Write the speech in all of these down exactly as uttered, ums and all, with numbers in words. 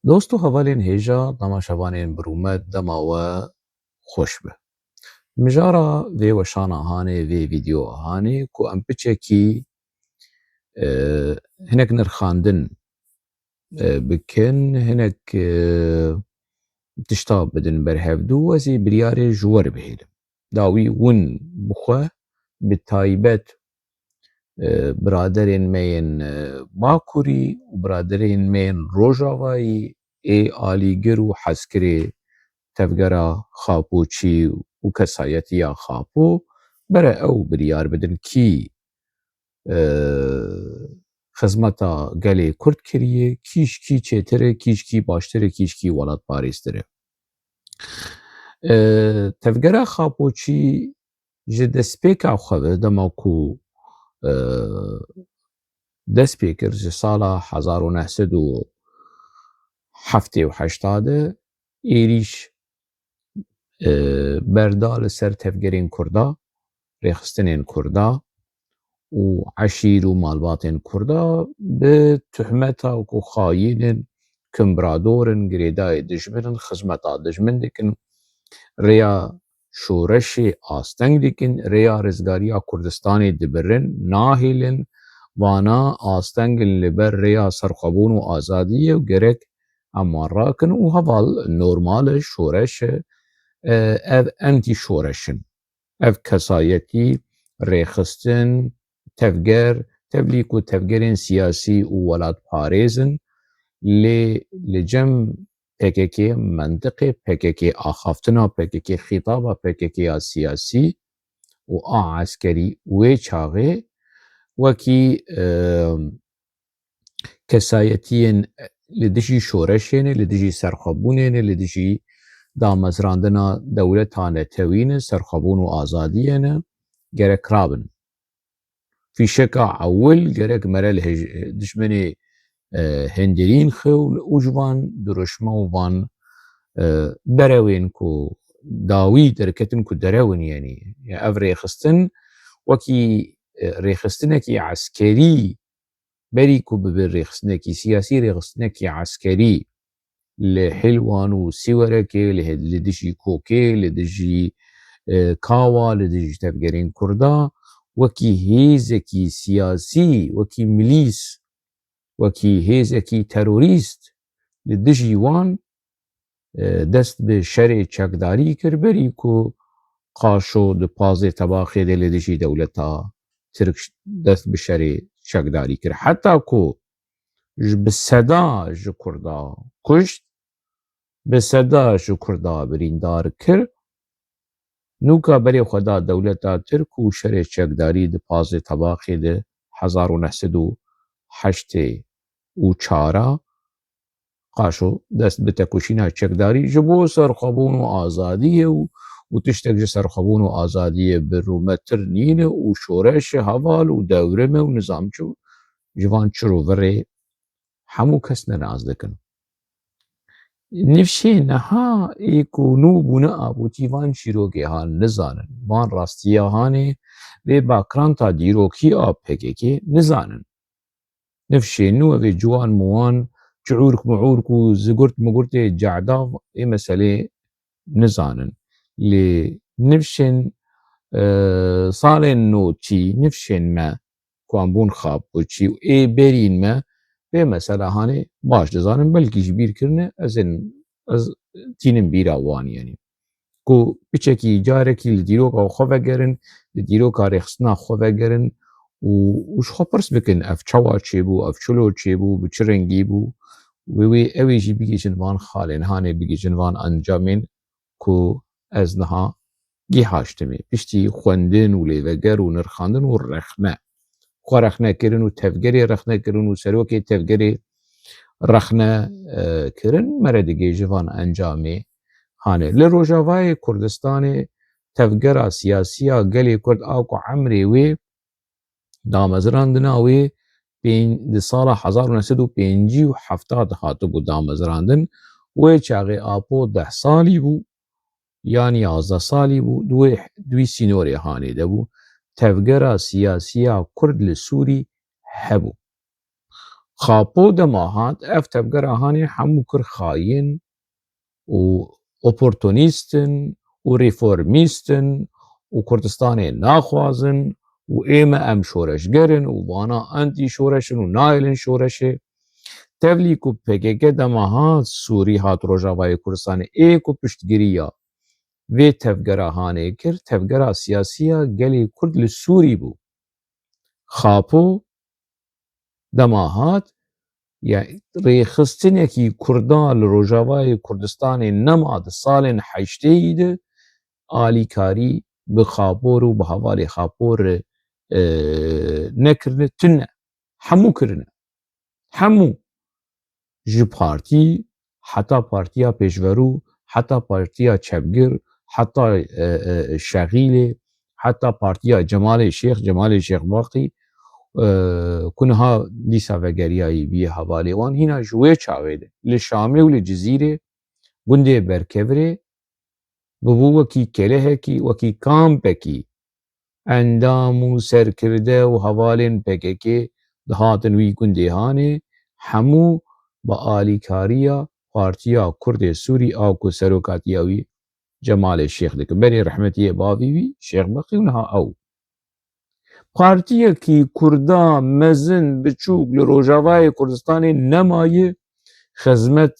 Dost û hevalên hêja, dema şevanên bi rûmet, dema we xweş be. Mijara vê weşana hanê, vê vîdyoa hanê ku em piçekî, e, hinek nirxandin, e, bikin, hinek, e, tişta bidin ber hevdû, ez ê biryarê ji we re bihêlim. Dawî win bi xwe, bi taybet, e, biraderên me yên, e, Bakurî û biraderên me yên Rojavayî ê alîgir û hezkirê tevgera Xapoçî û kesayetiya Xapo, bere ew biryar bidin kî, e, xizmeta gelê Kurd kiriye, kî ji kî çêtir e, kî ji kî baştir e, kî ji kî welatparêztir e. E, tevgera Xapoçî ji destpêka xwe ve, dema ku, e, dest pê kir, ji sala hezar û neh sed û heftê û heşta de êrîş, e, berda li ser tevgerên Kurda, rêxistinên Kurda û eşîr û malbatên Kurda bi tuhmeta ku xayîn in, kimbrador in, girêdayê dijmin in, xizmeta dijmin dikin, rêya şoreşê asteng dikin, rêya rizgariya Kurdistanê dibirin, nahêlin, vana asteng in li ber rêya serxwebûn û azadiyê û gerek em wan rakin û heval normal e, şoreş e, e, ev entî-şoreş in. Ev kesayetî, rêxistin, tevger, tevlî ku tevgerên siyasî û welatparêz in, lê li cem P K K, mentiqê P K K, axaftina P K K, xîtaba P K K ya siyasî û a eskerî wê çaxê wekî, e, kesayetiyên li dijî şoreşê ne, li dijî serxwebûnê ne, li dijî damezrandina dewleta netewî ne, serxwebûn û azadiyê ne, gerek rabin. Fîşeka ewil gerek mere li hij-, dijminê, e, hindirîn xew û ji van dirûşme û van, e, derewên ku dawî derketin ku derew in, yanî, ya ev rêxistin wekî, e, rêxistinekî eskerî berî ku bibe rêxistinekî siyasî, rêxistinekî eskerî li Hîlwan û Sîwerekê, li, li dijî Kokê, li dijî, e, Kawa, li dijî tevgerên Kurda, wekî hêzekî siyasî, wekî milîs, wekî hêzekî terorîst li dijî wan, e, dest bi şerê çekdarî kir, berî ku Qaşo di pazdeh Tebaxê de li dijî dewleta Tirk dest bi şerê çekdarî kir. Heta ku ji bi seda ji Kurda kuşt, bi seda ji Kurda birîndar kir, nûka berê xwe da dewleta Tirk û şerê çekdarî di pazdeh Tebaxê de hezar û neh sed û heştê û çar a Qaşo dest bi tekoşîna çekdarî ji bo serxwebûn û azadiyê û, û tiştek ji serxwebûn û azadiyê bi rûmettir nîne û şoreşê heval û dewrime û nizam çi ji van çir û virê hemû kes neraz dikin. Nifşê niha ê ku nû bûne abûtî van çîrokê han nizanin, van rastiya hanê vê bakranta dîrokî a P K K nizanin. Nifşên nû, ev ê ciwan miwan, çiûrk miûrk û zigurt migurtê cehdav ê meselê nizanin. Lê nifşên, e, salên notî, nifşên me ku em bûn Xapoçî û ê berîn me, vê mesela hanê baş dizanin, belkî ji bîr kirine, ez ên, ez tînim bîra wan, yanî. Ku piçekî carekî li dîroka xwe vegerin, li dîroka rêxistina xwe vegerin û, û ji xwe pirs bikin, ev çawa çêbû, ev çilo çêbû, bi çi rengî bû? Wê, wê ew ê jî bigihîjin van xalên, hanê bigihîjin van encamên ku ez niha gihaştimê. Piştî xwendin û lêveger û nirxandin û rexne, xwe rexne kirin û tevgerê rexne kirin û serokê tevgerê rexne, e, kirin, mere digihîje van encamê hanê. Li Rojavayê Kurdistanê tevgera siyasî ya gelê Kurd a ku emrê wê damezrandina wê pên-, di sala hezar û neh sed û pêncî û heft de hatibû damezrandin, wê çaxê Apo deh salî bû, yan yazdeh salî bû, di wê, di wî sînorê hanê de bû. Tevgera siyasî ya Kurd li Sûrî hebû. Xapo dema hat, ev tevgera hanê hemû kir xayîn û oportunîst in û reformîst in û Kurdistanê naxwazin û ê me em şoreşger in û vana antî şoreş in û nahêlin şoreşê. Tevlî ku P K K dema hat Sûrî, hat Rojavayê Kurdistanê, ê ku piştgiriya vê tevgera hanê kir, tevgera siyasî ya gelê Kurd li Sûrî bû. Xapo dema hat, ya rêxistinekî Kurda li Rojavayê Kurdistanê nema di salên heştêyî de alîkarî bi Xapor û bi hevalê Xapor re, e, nekirine, tune. Hemû kirine. Hemû. Ji partî, heta partiya pêşverû, heta partiya çepgir, heta, e, e, Şexîlê, heta partiya Cemalê Şêx, Cemalê Şêx Baqî, e, ku niha dîsa vegeriyayî bîye hevalê wan, hîna ji wê çaxê de li Şamê û li Cizîrê, gundê Berkevirê, bûbû wekî kelehekî, wekî kampekî. Endam û serkirde û hevalên P K K dihatin wî gundê hanê, hemû bi alîkariya Partiya Kurdê Sûrî a ku serokatiya wî Cemalê Şêx dikin. Berê rehmetiyê bavî wî, Şêx Baqî û niha ew. Partiyekî Kurda mezin, biçûk li Rojavayê Kurdistanê nemaye, xizmet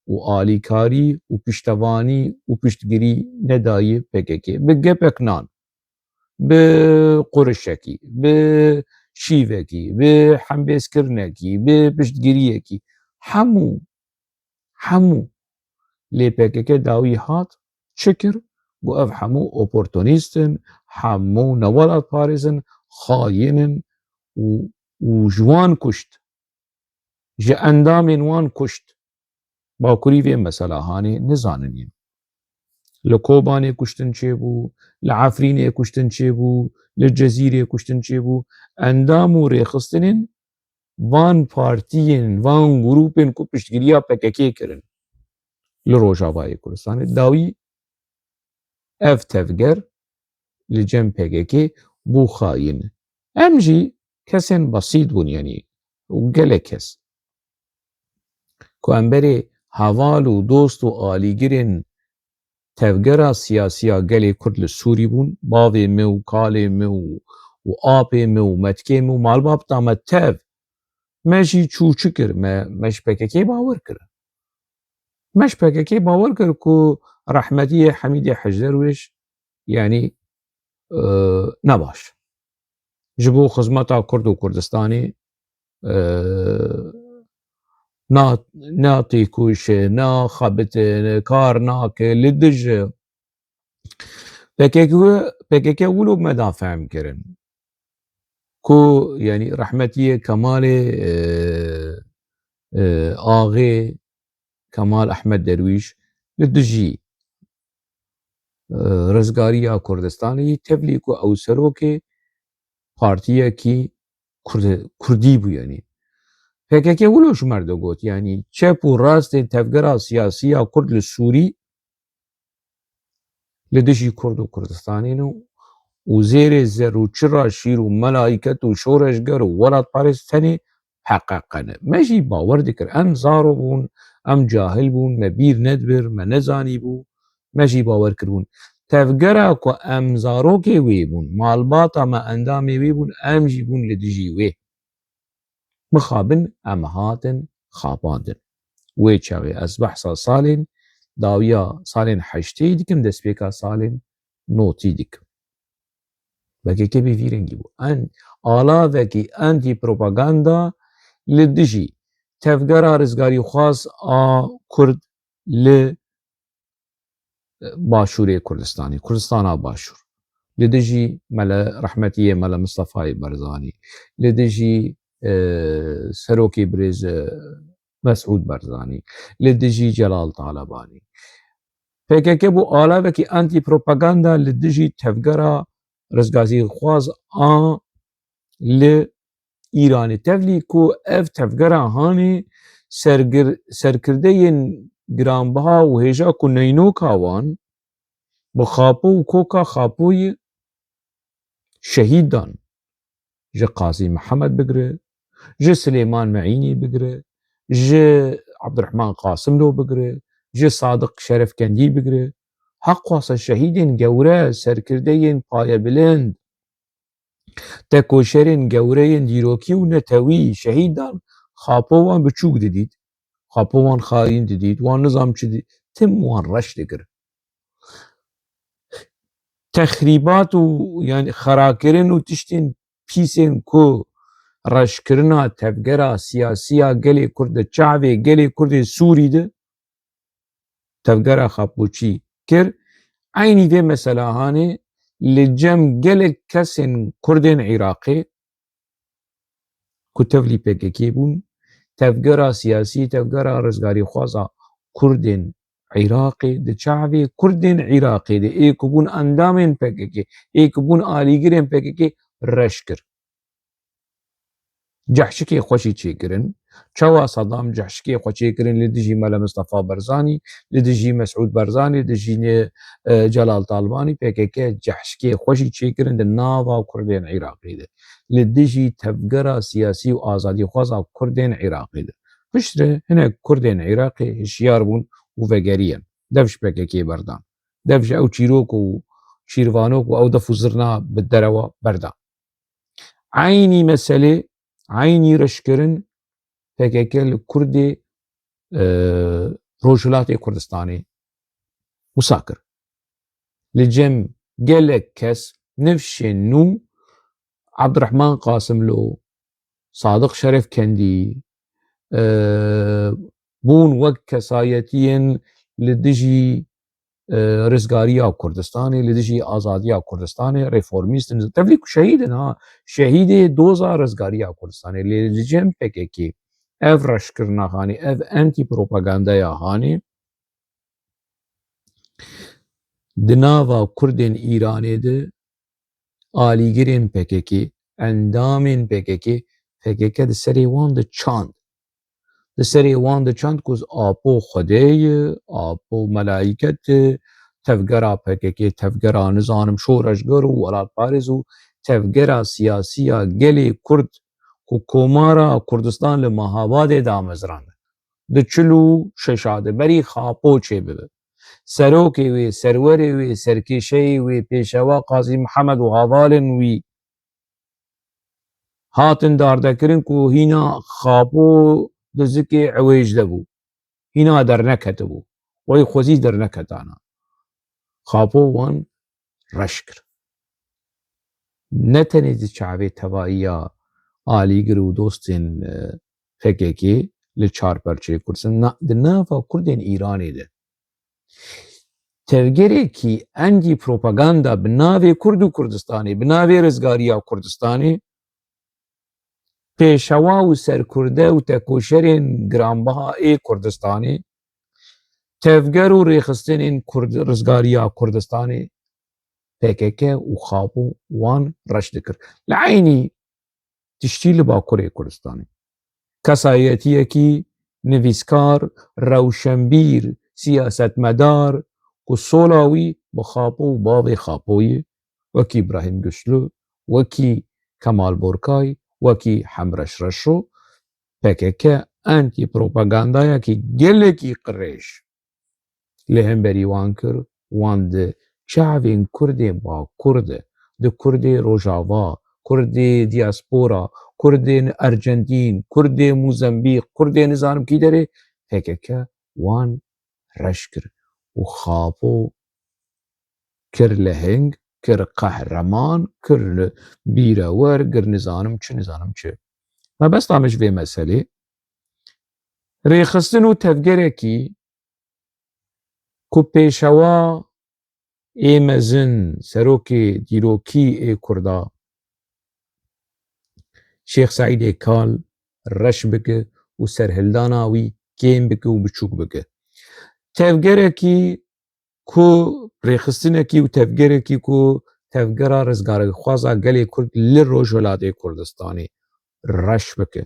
û alîkarî û piştevanî û piştgirî nedayê P K K. Bi gepek nan, bi qurişekî, bi şîvekî, bi hembêzkirinekî, bi piştgiriyekî, hemû, hemû lê P K K dawî hat, çi kir? Got, ev hemû oportunîst in, hemû newelatparêz in, xayîn in û, û ji wan kuşt. Ji endamên wan kuşt. Bakurî vê mesela hanê nizanin yên. Li Kobanê kuştin çêbû, li Efrînê kuştin çêbû, li Cezîrê kuştin çêbû. Endam û rêxistinên van partiyên, van grûpên ku piştgiriya P K K kirin li Rojavayê Kurdistanê, dawî ev tevger li cem P K K bû xayîn. Em jî kesên besît bûn, yanî, û gelek kes ku em berê heval û dost û alîgirên tevgera siyasî ya gelê Kurd li Sûrî bûn, bavê me û kalê me û, û apê me û metkê me û malbata me tev, me jî çû çi kir, me, me ji P K K bawer kir. Me ji P K K bawer kir ku rehmetiyê Hemîdê Hecderwêş, yanî, e, ne baş. Ji bo xizmeta Kurd û Kurdistanê, e, na, natêkoşe, naxebite, kar nake, li dij e. P K K, P K K wilo me da fehm kirin ku, yanî, rehmetiyê Kemalê, e, e, Axê, Kemal Ehmed Derwîş li dijî, e, rizgariya Kurdistanê yî, tevlî ku ew serokê partiyekî Kurd-, Kurdî bû, yanî. P K K wilo ji me re digot, yanî çep û rastên tevgera siyasî ya Kurd li Sûrî li dijî Kurd û Kurdistanê ne û zêrê zer û çira şîr û melayket û şoreşger û welatparêz tenê P K K ne. Me jî bawer dikir. Em zaro bûn, em cahil bûn, me bîr nedibir, me nezanîbû, me jî bawer kiribûn. Tevgera ku em zarokê wê bûn, malbata me endamê wê bûn, em jî bûn li dijî wê. Mixabin em hatin xapandin. Wê çaxê ez behsa salên dawiya salên heştêyî dikim, destpêka salên notî dikim. P K K bi vî rengî bû. En, alavekî antî-propaganda li dijî tevgera rizgarîxwaz a Kurd li Başûrê Kurdistanê, Kurdistana Başûr. Li dijî Mele, rehmetiyê Mele Mistefayê Barzanî, li dijî, e, serokê birêz, e, Mesûd Barzanî, li dijî Celal Talebanî. P K K bû alavekî antî-propaganda li dijî tevgera rizgarîxwaz a li Îranê. Tevlî ku ev tevgera hanê sergir-, serkirdeyên giranbiha û hêja ku neynoka wan bi Xapo û koka Xapoyê şehîd dan. Ji Qazî Mihemed bigire, Ji Silêman Meînî bigire, ji Abdurrahman Qasimlo bigire, ji Sadiq Şerefkendî bigire, heqwasa şehîdên gewre, serkirdeyên payebilind, tekoşerên gewre yên dîrokî û netewî şehîd dan, xapo wan biçûk didît, xapo wan xayîn didît, wan nizam çi dî, tim wan reş dikir. Texrîbat û, yanî, xerakirin û tiştên pîsên ku reşkirina tevgera siyasî ya gelê Kurd di çavê gelê Kurd ê Sûrî de tevgera Xapoçî kir, eynî vê mesela hanê li cem gelek kesên Kurdên Iraqê ku tevlî P K K bûn, tevgera siyasî, tevgera rizgarîxwaza Kurdên Iraqê di çavê Kurdên Iraqê de ê ku bûn endamên P K K, ê ku bûn alîgirên P K K reş kir. Cehşikê xwe jî çêkirin. Çawa Sedam cehşikê xwe çêkirin li dijî Mele Mistefa Barzanî, li dijî Mesûd Barzanî, li dijî nê, e, Celal Talbanî, P K K cehşikê xwe jî çêkirin di nava Kurdên Iraqê de. Li dijî tevgera siyasî û azadîxwaza Kurdên Iraqê de. Piştre hinek Kurdên Iraqê hişyar bûn û vegeriyan. Dev ji P K K berdan. Dev ji ew çîrok û çîrvanok û ew def û zirna bi derewa berdan. Eynî meselê, eynî reşkirin P K K li Kurdê, e, Rojhilatê Kurdistanê wisa kir. Li cem gelek kes nifşên nû Abdurrahman Qasimlo, Sadiq Şerefkendî, e, bûn wek kesayetiyên li dijî, e, rizgariya Kurdistanê, li dijî azadiya Kurdistanê, reformîst in. Tevlî ku şehîd in, ha, şehîdê doza rizgariya Kurdistanê. Lê li cem P K K ev reşkirina hanê, ev antî-propagandeya hanê, di nava Kurdên Îranê de alîgirên P K K, endamên P K K, P K K di serê wan de çand. Di serê wan de çand ku apo Xwedê ye, apo melayket e, tevgera P K K, tevgera nizanim şoreşger û welatparêz û tevgera siyasî ya gelê Kurd ku Komara Kurdistan li Mehabadê damezrand. Di çil û şeşa de berî Xapo çêbibe. Serokê wê, serwerê wê, serkêşeyê wê, pêşewa Qazî Mihemed û hevalên wî hatin dardekirin ku hîna Xapo di zikê ewêj de bû. Hîna derneketibû. Wey xwezî derneketana. Xapo wan reş kir. Ne tenê di çavê tevayiya alîgir û dostên, e, P K K li çar perçeyê Kurdistan, na, di nava Kurdên Îranê de tevgerekî endî propaganda bi navê Kurd û Kurdistanê, bi navê rizgariya Kurdistanê, pêşewa û serkurde û tekoşerên giranbiha ê Kurdistanê, tevger û rêxistinên Kurd, rizgariya Kurdistanê, P K K û Xapo wan reş dikir. Li eynî tiştî li Bakurê Kurdistanê. Kesayetiyekî nivîskar, rewşenbîr, siyasetmedar ku sola wî bi Xapo û bavê Xapoyê, wekî Îbrahîm Güçlü, wekî Kemal Borkay, wekî Hemreş Reşo, P K K antî-propagandayekî gelekî qirêj li hemberî wan kir, wan di çavên Kurdên Bakur de, di Kurdê Rojava, Kurdê diaspora, Kurdên Ercentîn, Kurdê Mozambîk, Kurdê nizanim kî derê, P K K wan reş kir û Xapo kir leheng, kir qehreman, kir bîrewer, kir nizanim çi, nizanim çi. Mebesta min ji vê meselê rêxistin û tevgerekî ku pêşewa ê mezin, serokê dîrokî ê Kurda, Şêx Seîdê Kal reş bike û serhildana wî kêm bike û biçûk bike. Tevgerekî ku, rêxistinekî û tevgerekî ku tevgera rizgarxwaza gelê Kurd li Rojhilatê Kurdistanê reş bike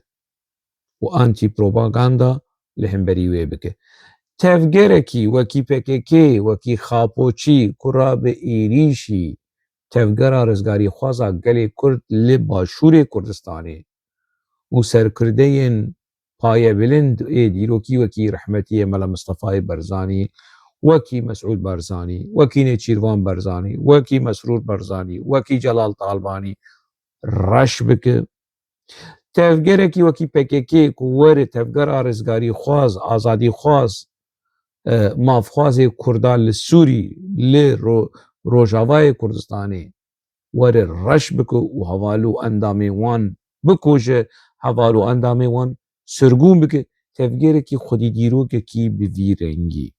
û antî-propaganda li hemberî wê bike. Tevgerekî wekî P K K, wekî Xapoçî ku rabe êrîşî tevgera rizgarîxwaza gelê Kurd li Başûrê Kurdistanê û serkirdeyên payebilind ê dîrokî wekî rehmetiyê Mela Mistefayê Barzanî, wekî Mesûd Barzanî, wekî Nêçîrvan Barzanî, wekî Mesrûr Barzanî, wekî Celal Talbanî reş bike. Tevgerekî wekî P K K ku were tevgera rizgarîxwaz, azadîxwaz, e, mafxwazê Kurda li Sûrî, li Ro-, Rojavayê Kurdistanê were reş bike û heval û endamê wan bikuje, heval û endamê wan sirgûn bike, tevgerekî xwedî dîrokekî bi vî rengî.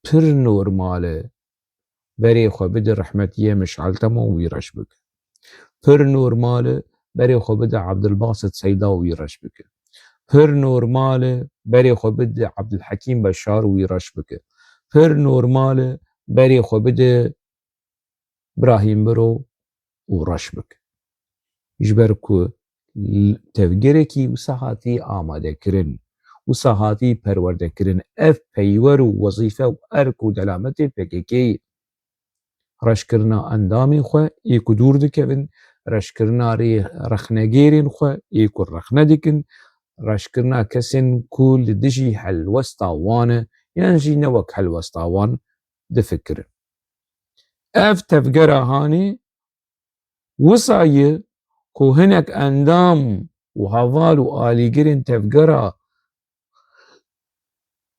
Pir normal e berê xwe bide rehmetiyê Mişal Temo û wî reş bike. Pir normal e berê xwe bide Abdulbasit Seyda û wî reş bike. Pir normal e berê xwe bide Abdulhekîm Beşar û wî reş bike. Pir normal e berê xwe bide Brahîm Biro û reş bike. Ji ber ku l-, tevgerekî wisa hatî amadekirin, wisa hatî perwerdekirin, ev peywer û wezîfe û erk û delametê P K K'yê reşkirina endamên xwe ê ku dûr dikevin, reşkirina rê rexnegêrên xwe ê ku rexne dikin, reşkirina kesên ku li dijî helwesta wan e, yan jî ne wek helwesta wan difikirin. Ev tevgera hanê wisa ye ku hinek endam û heval û alîgirên tevgera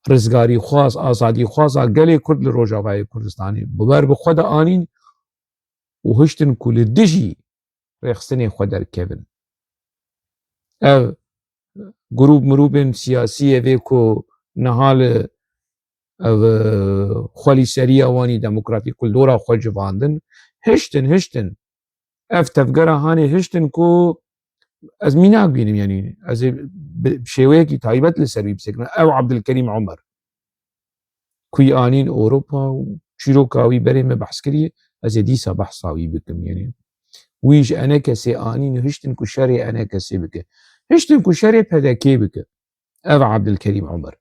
rizgarîxwaz, azadîxwaza gelê Kurd li Rojavayê Kurdistanê bi ber bi xwe de anîn û hiştin ku li dijî rêxistinê xwe derkevin. Ev grûp mirûbên siyasî, evê ku niha li ev, e, xwelîseriya wanî demokratîk ku li dora xwe civandin, hiştin, hiştin. Ev tevgera hanê hiştin ku ez mînak bînim, yanî ez ê bi şêweyekî taybet li ser wî bisekinin. Ew Abdulkerîm Omer, ku yî anîn Ewropa û çîroka wî berê me behs kiriye, ez ê dîsa behsa wî bikim. Yanî wî ji enekesê anîn û hiştin ku şerê enekesê bike. Hiştin ku şerê P D K bike. Ev Abdulkerîm Omer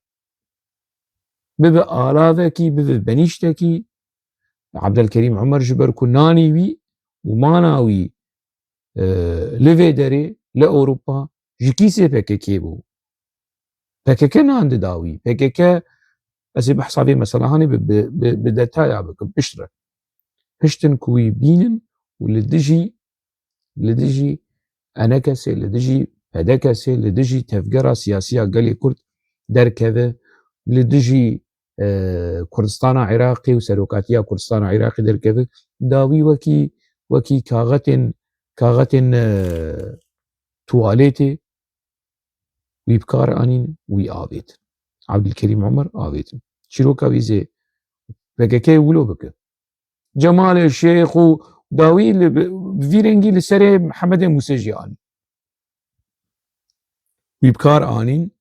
bibe alavekî, bibe benîştekî. Abdulkerîm Omer ji ber ku nanî wî û mana wî, e, li vê derê, li Ewropa, ji kîsê P K K bû. P K K nan dida wî. P K K, ez ê behsa vê mesela hanê bi, bi, bi, bi detaya bikim, piştre. Hiştin ku wî bînin û li dijî, li dijî enekesê, li dijî P D K'sê, li dijî tevgera siyasiya gelê Kurd derkeve, li dijî, e, Kurdistana Iraqê û serokatiya Kurdistana Iraqê derkeve, da wî wekî, wekî kaxetên, kaxetên, e, tuwalêtê wî bi kar anîn, wî avêtin. Abdulkerîm Omer avêtin. Çîroka wî zê P K K wilo bike. Cemalê Şêx û dawî li, bi vî rengî li serê Mihemedê Mûsê jî anîn. Wî bi kar anîn,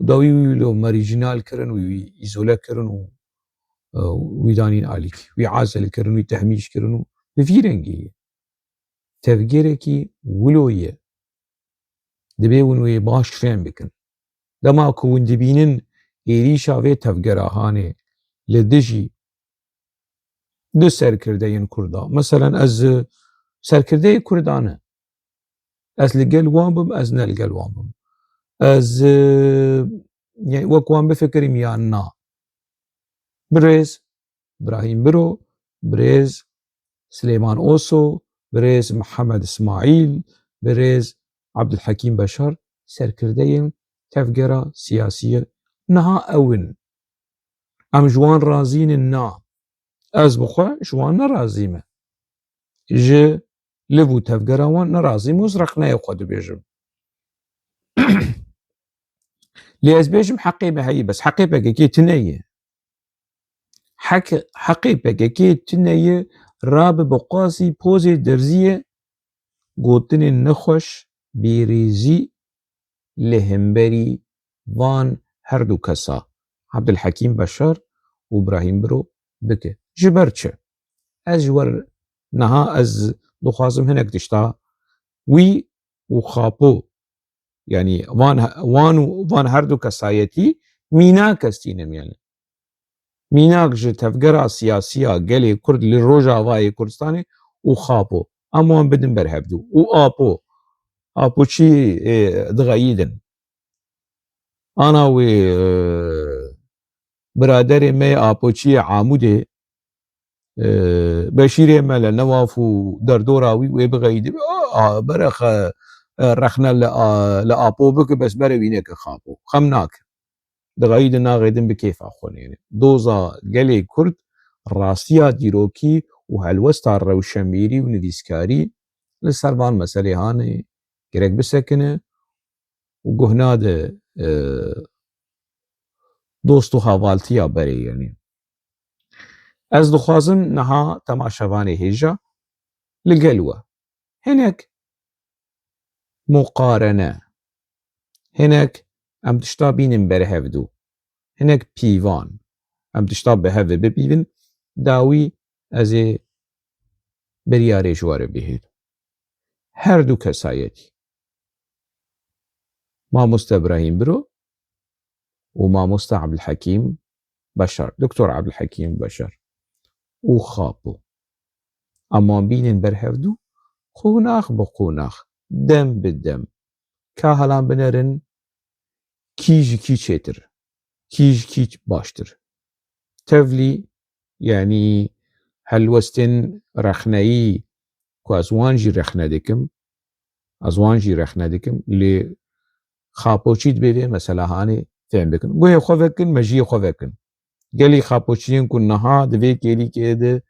dawî wî lo marîjînal kirin û wî îzole kirin û, e, wî danîn alîk. Wî azel kirin, wî tehmîş kirin û bi vî rengî ye. Tevgêrekî wilo ye. Divê hûn wê baş fêm bikin. Dema ku hûn dibînin êrîşa vê tevgera hanê li dijî du serkirdeyên Kurda, meselen ez, e, serkirdeyê Kurda ne. Ez li gel wan bim, ez ne li gel wan bim. Ez, e, yani wek wan bifikirim yan na. Birêz Brahîm Biro, birêz Silêman Oso, birêz Mihemed Îsmaîl, birêz Abdulhekîm Beşar serkirdeyên tevgera siyasî ye. Niha ew in. Em ji wan razî ne, na. Ez bi xwe ji wan nerazî me. Ji liv û tevgera wan nerazî me û ez rexneyê xwe dibêjim. Lê ez bêjim heqê me heye, bes heqê P K K tune ye. Heq-, heqê P K K tune ye, rabe bi qasî pozê derziyê gotinên nexweş, bêrêzî li hemberî van her du kesa, Abdulhekîm Beşar û Brahîm Biro bike. Ji ber çi? Ez ji we re niha ez dixwazim hinek tişta wî û Xapo, yanî van, wan û van her du kesayetî mînak ez tînim, yanî mînak ji tevgera siyasiya gelê Kurd li Rojavayê Kurdistanê û Xapo. Em wan bidin ber hevdû. Û Apo. Apoçî, e, dixeyîdin. Ana wê, e, biraderê me yê Apoçiyê Amûdê, e, Beşîrê me li Newaf û derdora wî wê bixeyîdî. A, a, bere xe-, e, rexne li, a, li Apo bike, bes bere wî neke Xapo. Xem nake. Dixeyîdin naxêdin bi kêfa xwe nêne. Doza gelê Kurd rastiya dîrokî û helwesta rewşenbîrî û nivîskarî li ser van meselê hanê gerek bisekine û guh nade, e, dost û havaltiya berê yenê. Ez dixwazim niha temaşevanê hêja li gel we hinek muqarene, hinek em tişta bînin berhevdû, hinek pîvan, em tişta bi hev ve bipîvin, dawî ez ê biryarê ji we re bihêlim. Her du kesayetî, Mamoste Ibrahîm Biro û Mamoste Abdulhekîm Beşar, Doktor Abdulhekîm Beşar û Xapo. Ama bînin berhevdû, qonax bi qonax, dem bi dem, kahelan binerin, kî ji kî çêtir, kî ji kî baştir. Tevlî, yanî helwestên rexneyî ku ez wan jî rexne dikim, ez wan jî rexne dikim, lê Xapoçî dibê vê mesela hanê fêm bikin. Guhê xwe vekin, mejiyê xwe vekin. Gelî Xapoçiyên ku niha di vê kêlîkê de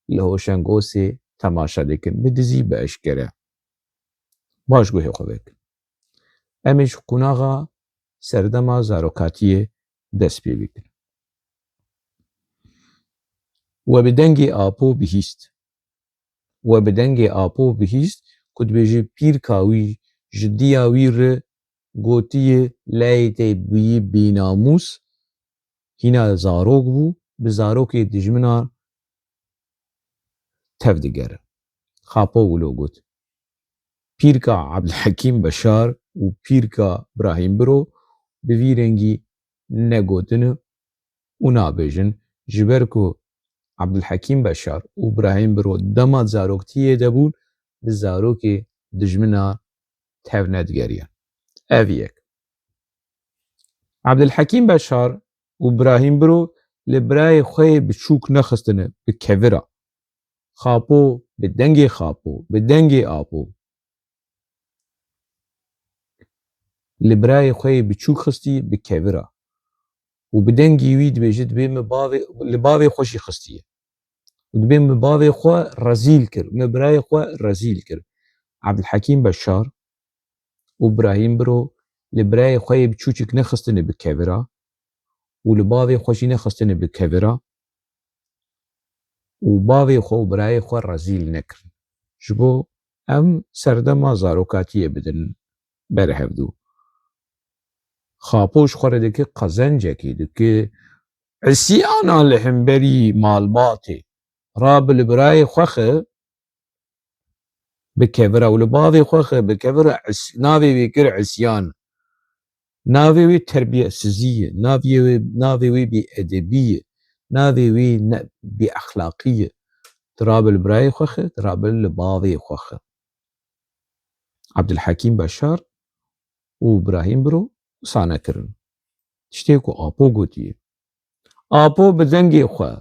li Hoşengosê temaşe dikin, bi dizî, bi eşkere. Baş guhê xwe vekin. Em ê ji qonaxa serdema zarokatiyê dest pê bikin. We bi dengê Apo bihîst. We bi dengê Apo bihîst ku dibêje pîrka wî ji diya wî re gotiye, leyê te bûyî bînamûs, hîna zarok bû, bi zarokê dijminan tev digere. Xapo wilo got. Pîrka Abdulhekîm Beşar û pîrka Brahîm Biro bi vî rengî negotine û nabêjin, ji ber ku Abdulhekîm Beşar û Brahîm Biro dema zaroktiyê de bûn, bi zarokê dijmina tev nedigeriyan. Ev yek. Abdulhekîm Beşar û Brahîm Biro li birayê xwe yê biçûk nexistine bi kevira. Xapo, bi dengê Xapo, bi dengê Apo. Li birayê xwe yê biçûk xistî bi kevira. Û bi dengî wî dibêje, dibê min bavê, li bavê xwe jî xistiye. Û dibê min bavê xwe rezîl kir, min birayê xwe rezîl kir. Abdulhekîm Beşar û Brahîm Biro li birayê xwe yê biçûçik nexistine bi kevira û li bavê xwe jî nexistine bi kevira û bavê xwe û birayê xwe rezîl nekirin. Ji bo em serdema zarokatiyê bidin berhevdû. Xapo ji xwe re dike qezencekê, dike îsyana li hemberî malbatê. Rabe li birayê xwe xe bi kevira û li bavê xwe xe bi kevira is-, navê wê kir îsyan. Navê wê terbiyesizî ye, navê wê, navê wê bêedebî ye, navê wê ne, bêexlaqî ye. Tu rabe li birayê xwe xe, tu rabe li bavê xwe xe. Abdulhekîm Beşar û Brahîm Biro wisa nekirin. Tiştê ku Apo gotiye. Apo bi dengê xwe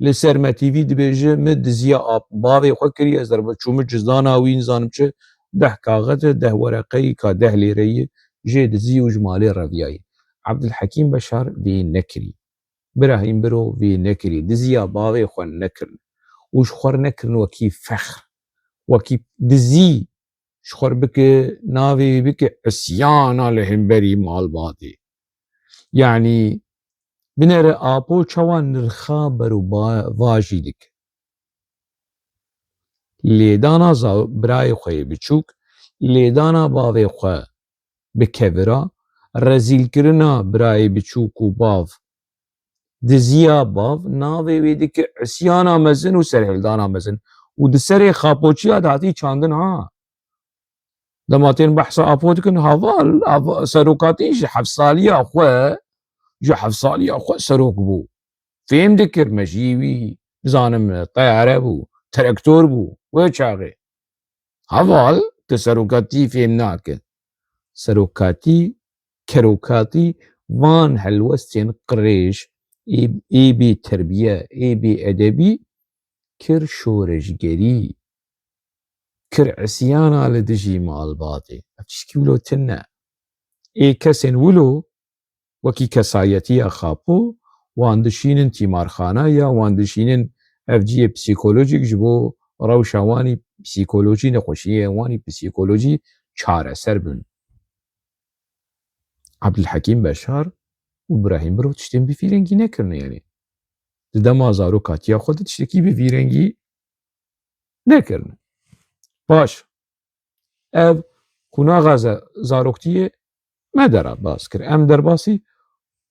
li ser Me T V dibêje, min diziya ap-, bavê xwe kiriye, ez derbe çûme cizana wî, nizanim çi, deh kaxete, deh wereqeyî ka deh lêreyî jê dizî û ji malê reviyayî. Abdulhekîm Beşar vê nekirî. Birahîm Biro vê nekirî. Diziya bavê xwe nekirin. Û ji xwe re nekirin wekî fexr. Wekî dizî ji xwe re bike, navê wî bike îsyana li hemberî malbatê. Yanî binêre Apo çawa nirxa berovajî dike. Lêdana za-, birayê xwe yê biçûk, lêdana bavê xwe bi kevira, rezîlkirina birayê biçûk û bav, diziya bav, navê wê dike îsyana mezin û serhildana mezin. Û di serê Xapoçiya de hatî çandin ha. Dema tên behsa Apo dikin, heval, av-, serokatî ji heft saliya xwe, ji heft saliya xwe serok bû. Fêm dikir, mejiyê wî, bizanim, teyare bû, traktor bû, wê çaxê. Heval, tu serokatî fêm nake. Serokatî, kerokatî van helwestên qirêj, ê, ê bê terbiye, ê bê edebî kir şoreşgerî, kir isyana li dijî malbatê. Ev tişkî wilo tune. Ê kesên wilo wekî kesayetiya Xapo, wan dişînin tîmarxana ya, wan dişînin ev cihê psîkolojîk ji bo rewşa wanî psîkolojî, nexweşiyên wanî psîkolojî çareser bin. Abdulhekîm Beşar û Birahîm Biro tiştên bi vî rengî nekirine, yanî di dema zarokatiya xwe de tiştekî bi vî rengî nekirine. Baş, ev qonaxa ze-, zaroktiyê me derbas kir. Em derbasî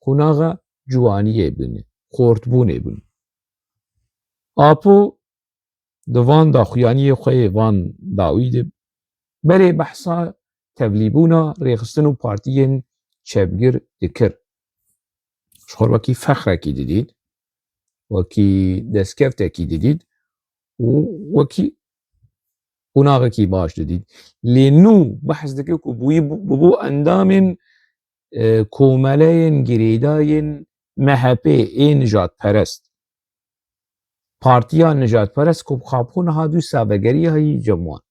qonaxa ciwaniyê bûne, xortbûnê bûn. Apo di van daxuyaniyê xwe yê van dawî de berê behsa tevlîbûna rêxistin û partiyên çepgir dikir. Ji xwe wekî fexrekî didît, wekî destkeftekî didît û wekî qonaxekî baş didît. Lê nû behs dike ku bûyî bû, bûbû endamên, e, komeleyên girêdayên M H P ê nijadperest. Partiya nijadperest ku bi Xapo niha dûsa vegeriya yî cem wan.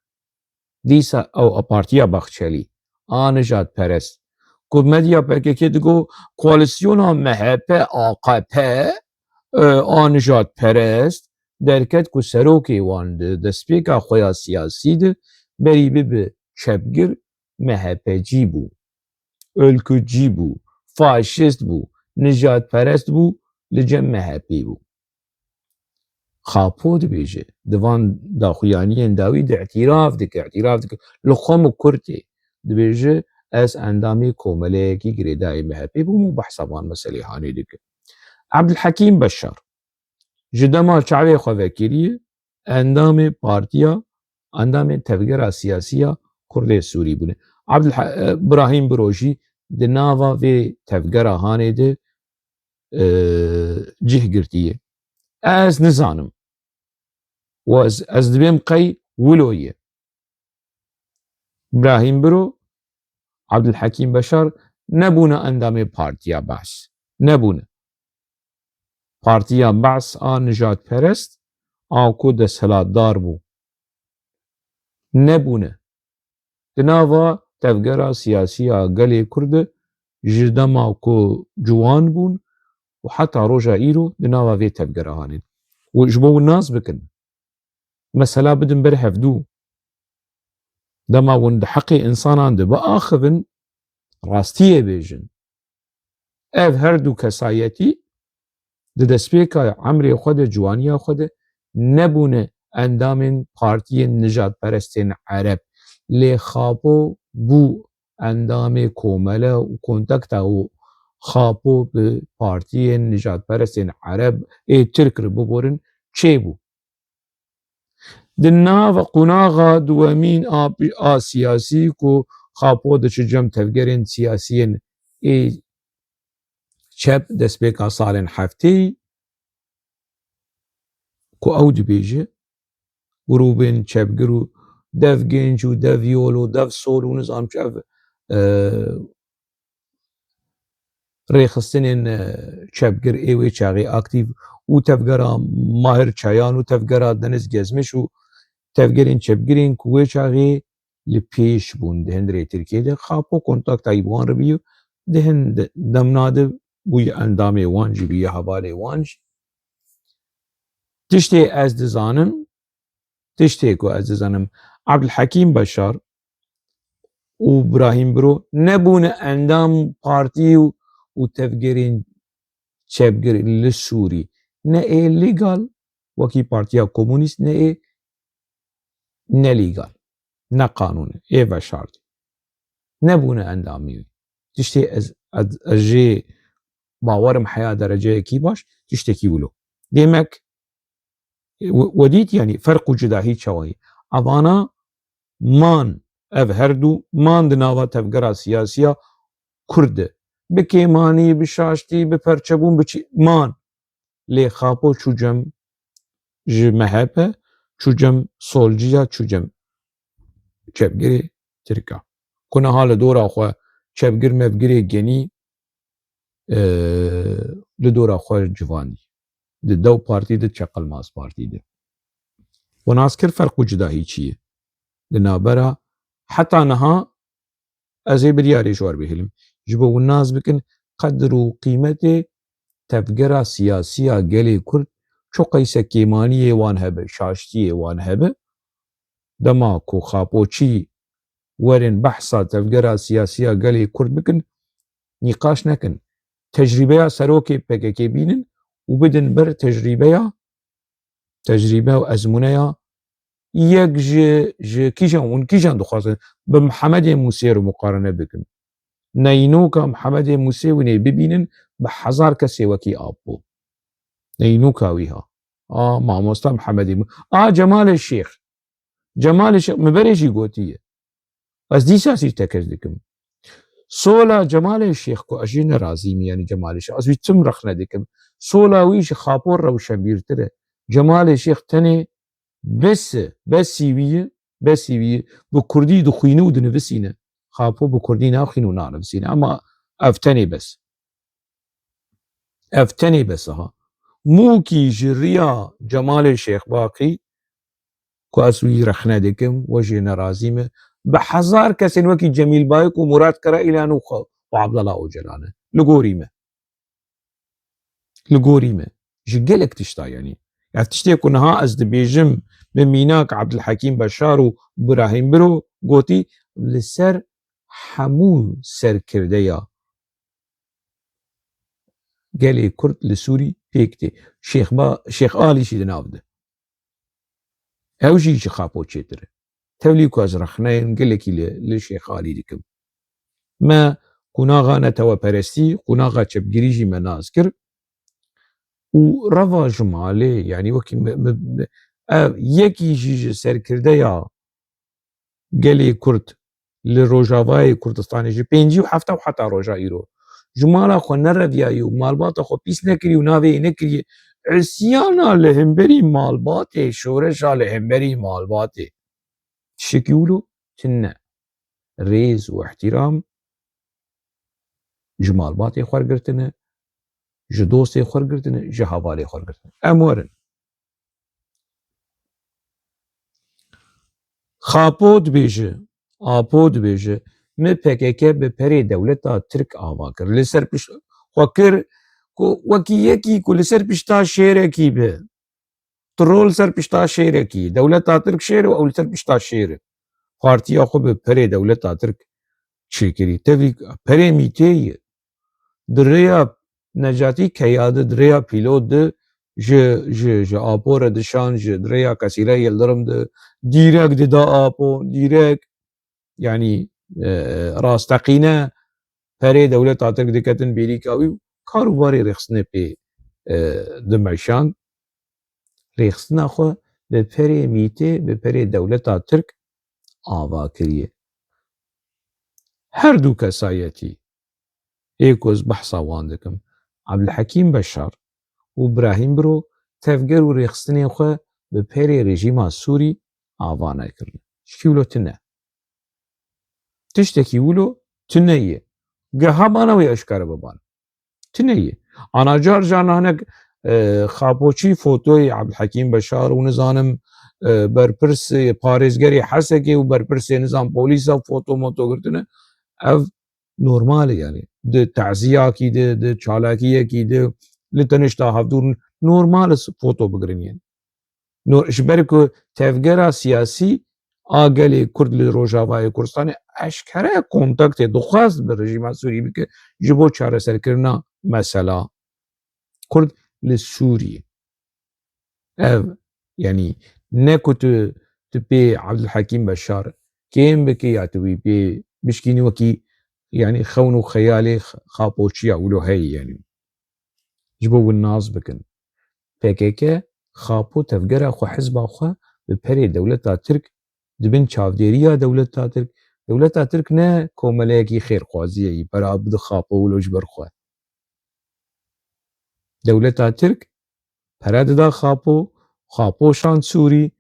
Dîsa ew a partiya Bahçelî, a nijadperest. Ku medya P K K digo koalîsyona M H P A K P, e, a nijadperest, derket ku serokê wan di destpêka xwe ya siyasî de berî bibe çepgir, M H P cî bû. Ülkücî bû, faşist bû, nijadperest bû, li cem M H P bû. Xapo dibêje, di van daxuyaniyên dawî de îtîraf dike, îtîraf dike. Li xwe min kurtê dibêje, ez endamê komeleyekî girêdayî M H P bûm û behsa van meselê hanê dike. Abdulhekîm Beşar, ji dema çavê xwe vekirî, endamê partiya, endamê tevgera siyasî ya Kurdê Sûrî bûne. Abdulha-, e, Birahîm Biro jî di nava vê tevgera hanê de, e, cih girtiye. Ez nizanim. Û ez, ez dibêm qey wilo ye. Birahîm Biro, Abdulhekîm Beşar nebûne endamê Partiya Baas. Nebûne. Partiya Baas a nijadperest, a ku desthilatdar bû. Nebûne. Di nava tevgera siyasî ya gelê Kurd de ji dema ku ciwan bûn û heta roja îro di nava vê tevgera hanê. Û ji bo hûn nas bikin, mesela bidin ber hevdû. Dema hûn di heqê însanan de biaxivin, rastiyê bêjin. Ev her du kesayetî di destpêka emrê xwe de, ciwaniya xwe de nebûne endamên partiyên nijadperestên Ereb. Lê Xapo bû endamê komele û kontakta û Xapo bi partiyên nijadperestên Ereb ê Tirk re biborin çêbû. Di nava qonaxa duwemîn a, a siyasî ku Xapo diçe cem tevgerên siyasiyên ê çep destpêka salên heftêyî, ku ew dibêje, grûbên çepgir û dev genc û dev yol û dev sol û nizam çi ev, e, rêxistinên, e, çepgir ê wê çaxê aktîf û tevgera Mahir Çayan û tevgera Deniz Gezmiş û tevgerên çepgirên ku wê çaxê li pêş bûn di hundirê Tirkiyê de, Xapo kontakta wî bi wan re bûye, di hin de-, demna de bûye endamê wan jî, bûye hevalê wan jî. Tiştê ez dizanim, tiştê ku ez dizanim, Abdulhekîm Beşar û Birahîm Biro nebûne endam partî û, û tevgerên çepgir li Sûrî. Ne ê legal, wekî Partiya Komûnîst, ne ê nelîgal, ne qanûn e, ê veşartî. Nebûne endamî wî. Tiştê ez, ez, ez jê bawerim heya dereceyekî baş, tiştekî wilo. Demek, we, we dît, yanî ferq û cudahî çawa ye? Evana man, ev her du man di nava tevgera siyasiya Kurd de. Bi kêmanî, bi şaştî, bi perçebûn, bi çi, man. Lê Xapo çû cem ji M H P, çû cem solciya, çû cem çepgirê Tirk a. Ku niha li dora xwe çepgir mevgirê genî, e, li dora xwe civandî. Di DEM Partî de, Çeqelmaz Partî de. Û nas kir ferq û cudahî çi ye? Di navbera heta niha ez ê biryarê ji we re bihêlim. Ji bo hûn nas bikin, qedir û qîmetê tevgera siyasî ya gelê Kurd çi qeyse kêmaniyê wan hebe, şaştiyê wan hebe, dema ku Xapoçî werin behsa tevgera siyasî ya gelê Kurd bikin, nîqaş nekin. Tecrîbeya serokê P K K bînin û bidin ber tecrîbeya, tecrîbe û ezmûneya yek ji, ji kîjan, hûn kîjan dixwazin bi Mihemedê Mûsê re muqarene bikin? Neynoka Mihemedê Mûsê hûn ê bibînin bi hezar kesê wekî Apo. Neynoka wî ha. A mamosta Mihemedê Mû-, a Cemalê Şêx. Cemalê Şêx, min berê jî gotiye. Ez dîsa sî tekez dikim. Sola Cemalê Şêx ku ez jê nerazî me, yanî Cemalê Şêx, ez wî tim rexne dikim. Sola wî ji Xapo rewşenbîrtir e. Cemalê Şêx tenê bes e, besî wî ye, besî wî ye. Bi kurdî dixwîne û dinivisîne. Xapo bi kurdî naxwîne û nanivisîne. Ema ev tenê bes. Ev tenê bes e ha. Mûkî ji riya Cemalê Şêxbaqî, ku ez wî rexne dikim, we jê nerazî me, bi hezar kesên wekî Cemîl Bayik û Murat Karaîlan û xwe û Abdullah Ocalan e. Li gorî me. Li gorî me. Ji gelek tişta yanî. Ev tiştê ku niha ez dibêjim, bi mînak Abdulhekîm Beşar û Birahîm Biro gotî, li ser hemû serkirdeya gelê Kurd li Sûrî pêk tê. Şêxba-, Şêx Alî jî di nav de. Ew jî ji Xapo çêtir e. Tevlî ku ez rexneyên gelekî li, li Şêx Alî dikim. Me qonaxa neteweperestî, qonaxa çepgirî jî me nas kir. Û reva ji malê, yanî wekî me, me, me, ev yekî jî ji serkirdeya gelê Kurd li Rojavayê Kurdistanê ji pêncî û hefta û heta roja îro ji mala xwe nereviyayî û malbata xwe pîs nekirî û navê yê nekiriye îsyana li hemberî malbatê, şoreşa li hemberî malbatê. Tiştekî wilo tune. Rêz û îhtîram ji malbatê xwe girtine, ji dostê xwe girtine, ji hevalê xwe girtine. Em werin. Xapo dibêje, Apo dibêje, me P K K bi perê dewleta Tirk ava kir. Li ser pişt xwe kir ku wekî yekî ku li ser pişta şêrekî be. Tu ro li ser pişta şêrekî. Dewleta Tirk şêr e û ew li ser pişta şêr e. Partiya xwe bi perê dewleta Tirk çêkirî. Tevî perê mîtê ye. Di rêya Necatî Keya de, di rêya Pîlot de ji, ji, ji Apo re dişan, ji di rêya Kesîre Yildirim de dîrek dida Apo, dîrek, yanî, e, rasteqîne perê dewleta Tirk diketin bêrîka wî û kar û barê rêxistinê pê, e, dimeşand. Rêxistina xwe bi perê mîtê, bi perê dewleta Tirk ava kiriye. Her du kesayetî ê ku ez behsa wan dikim, Abdulhekîm Beşar û Birahîm Biro, tevger û rêxistinên xwe bi perê rejîma Sûrî ava nekirin. Tiştekî wilo tune. Tiştekî wilo tune ye. Geha bana wê eşkere biban. Tune ye. Ana car car nahinek, e, Xapoçî fotoyê Abdulhekîm Beşar û nizanim, e, berpirsê parêzgerê Hesekê û berpirsê nizam polîsa foto moto girtine. Ev normal e yanî. Di taziyakî de, di çalakiyekî de, li tenişta hevdûr normal e foto bigirin yanî. No-, ji ber ku tevgera siyasî a gelê Kurd li Rojavayê Kurdistanê eşkere kontaktê dixwest bi rejîma Sûrî bike ji bo çareserkirina mesela Kurd li Sûriyê. Ev, yanî, ne ku tu, tu pê Abdulhekîm Beşar kêm bikî ya tu wî pê bişkînî wekî, yanî, xewn û xeyalê x-, Xapoçiya wilo heye, yanî. Ji bo hûn nas bikin. P K K, Xapo tevgera xwe, hizba xwe bi perê dewleta Tirk, di bin çavdêriya dewleta Tirk, dewleta Tirk ne komeleyekî xêrxwazî ye, yî pera bide Xapo wilo ji ber xwe. Dewleta Tirk pere dida Xapo, Xapo şand Sûrî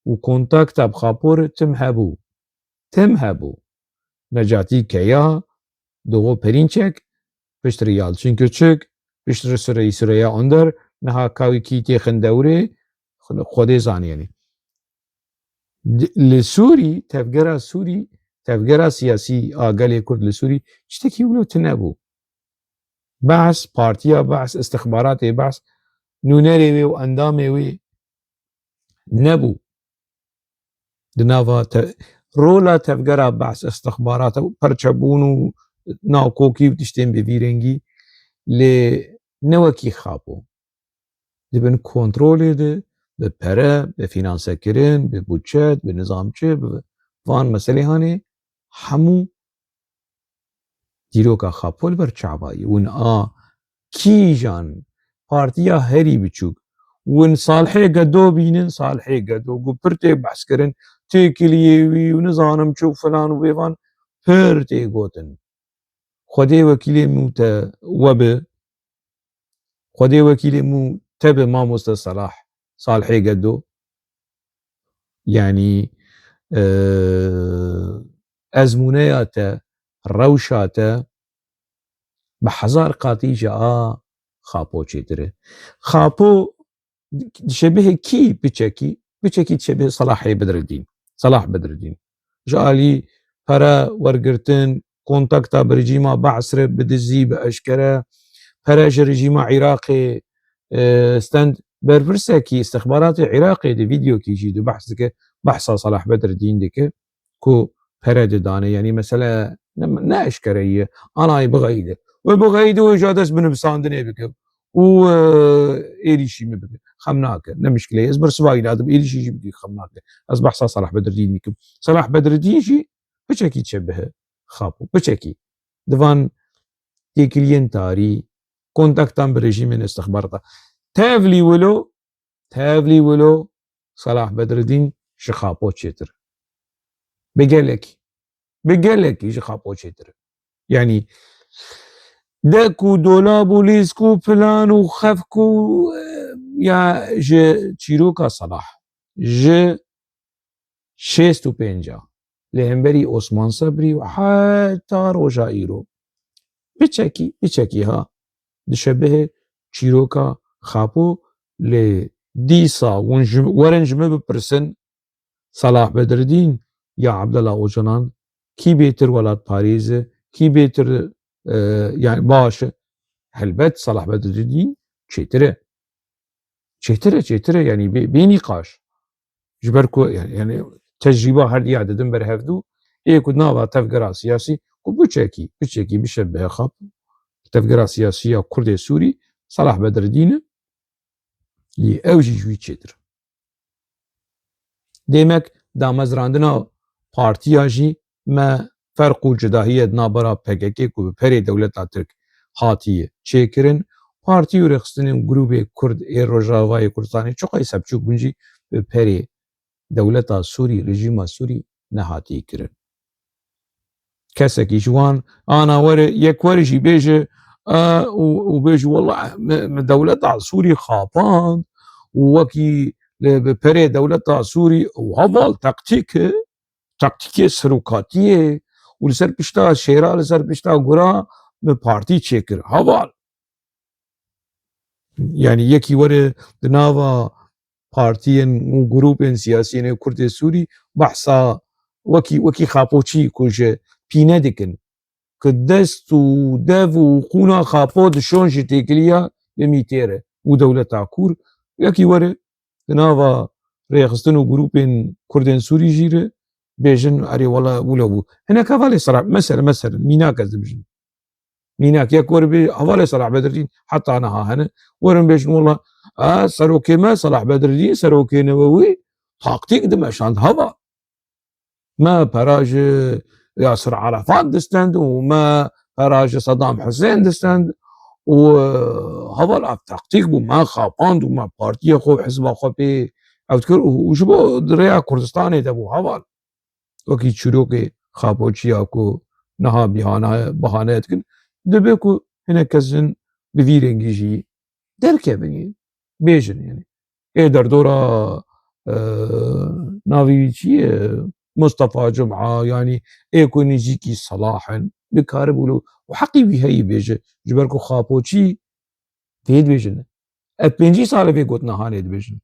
û kontakta bi Xapo re tim hebû. tim hebû. Necatî Keya, Doğu Perinçek, piştre Yalçın Küçük, piştre Süre-, Süreyya Önder, niha Kawî Kîtê Xindewrê, Xwedê zanî, yanî. Di-, li Sûrî, tevgera Sûrî, tevgera siyasî a gelê Kurd li Sûrî, tiştekî wilo tune bû. Behs, partiya Behs, istixbaratê Behs, nûnerê wê û endamê wê nebû. Di nava te-, rola tevgera Behs, istixbarata û perçebûn û nakokî û tiştên bi vî rengî lê ne wekî Xapo. Di bin kontrolê de, bi pere, bi fînansekirin, bi budçet, bi nizamçi, bi van meselê hanê hemû dîroka Xapo li ber çavayî. Win a kîjan partiya herî biçûk. Win Salihê Gedo bînin, Salihê Gedo ku pir tê behs kirin, têkiliyê wî û nizanim çi û filan û bêvan pir tê gotin. Xwedê wekîlê min û te we bi, Xwedê wekîlê min û te bi mamoste Salah, Salihê Gedo. Yanî, e, ezmûneya te, rewşa te bi hezar qatî ji a Xapo çêtir e. Xapo dişebihê kî biçekî, biçekî dişebihê Salahê Bedreddîn. Salah Bedreddîn. Ji alî pere wergirtin, kontakta bi rejîma Be'sre bi dizî, bi eşkere, pere ji rejîma Iraqê, e, stend. Berpirsekî istixbaratê Iraqê di vîdeokî jî di behs dike, behsa Salah Bedreddîn dike ku pere didane. Yanî mesele ne, ne eşkere ye. Anayê bixeyide. Wê bixeyide û ja dest bi nivîsandinê bike. Û, e, êrîşî min bike. Xem nake. Ne mişkile ye. Ez bersiva wî nadim. Êrîşî jî bike. Xem nake. Ez behsa Salah Bedreddîn dikim. Salah Bedreddîn jî piçekî çebihe Xapo. Piçekî. Di van têkiliyên tarî, kontaktan bi rejîmên istixbarata. Tevlî wilo, tevlî wilo Salah Bedreddîn ji Xapo çêtir. Bi gelekî. Bi gelekî ji Xapo çêtir. Yanî dek û dolab û lîsk û plan û xefk û, e, ya ji çîroka Salah, ji şêst û pênc a li hemberî Osman Sebrî û heta roja îro. Biçekî, biçekî ha, dişebihê çîroka Xapo lê dîsa hûn ji, werin ji min bipirsin, Salah Bedreddîn ya Abdullah Ocalan kî bêtir welatparêz e, kî bêtir, e, yani baş e? Helbet Salah Bedreddîn çêtir e. Çêtir e, çêtir e, yani bê, bê nîqaş. Ji ber ku, yani, yani tecrîba her diya didin ber hevdû, ê ku nava tevgera siyasî, ku biçekî, biçekî bişebihe Xapo, tevgera siyasî ya Kurdê Sûrî, Salah Bedreddîn e, yê ew jî ji wî çêtir. Demek damezrandina partiya jî me ferq û cudahiyê di navbera P K K ku bi perê dewleta Tirk hatiye çêkirin, partî û rêxistinên grûbê Kurd ê Rojavayê Kurdistanê çiqayî sebçûk bin jî bi perê dewleta Sûrî, rejîma Sûrî nehatiye kirin. Kesekî ji wan ana were, yek were jî bêje, e, û, û bêje, "Wela me, me dewleta Sûrî xapand û wekî li, bi perê dewleta Sûrî û heval taktîk e, taktîkê serokatiyê û li ser pişta şêra, li ser pişta gura me partî çêkir." Heval. Yani yekî were di nava partiyên û grûpên siyasî yên Kurdê Sûrî behsa wekî, wekî Xapoçî ku ji pîne dikin, ku dest û dev û qûna Xapo dişon ji têkiliya bi mîtêre û dewleta Kûr, yekî were di nava rêxistin û grûpên Kurdên Sûrî jî re bêjin, "Erê wela wilo bû." Hinek hevalê sera, mesela, mesela, mînak ez dibijim. Mînak, yek were bê, hevalê Salah Bedreddîn heta niha hene. Werin bêjin, "Wela, e, serokê me Salah Bedreddîn, serokê newe wî taktîk dimeşand hava. Me pera ji Yasir Arafat distend û me pera ji Saddam Hussein distend û, e, heval ev taktîk bû, me xapand û me partiya xwe, hizba xwe pê ew dikir û, û ji bo di rêya Kurdistanê de bû heval." Wekî çîrokê Xapoçiya ku niha bîhane, bihane dikin, dibe ku hinek kes jin bi vî rengî jî derkevin, bêjin, yani. Ê derdora, e, navî wî çi ye? Mustafa Cuma, yanî ê ku nêzîkî Selah in, dikaribû li, û heqî wî heyî bêje, ji ber ku Xapo çi vê dibêjin. Ev pêncî sal e vê gotina hanê dibêjin.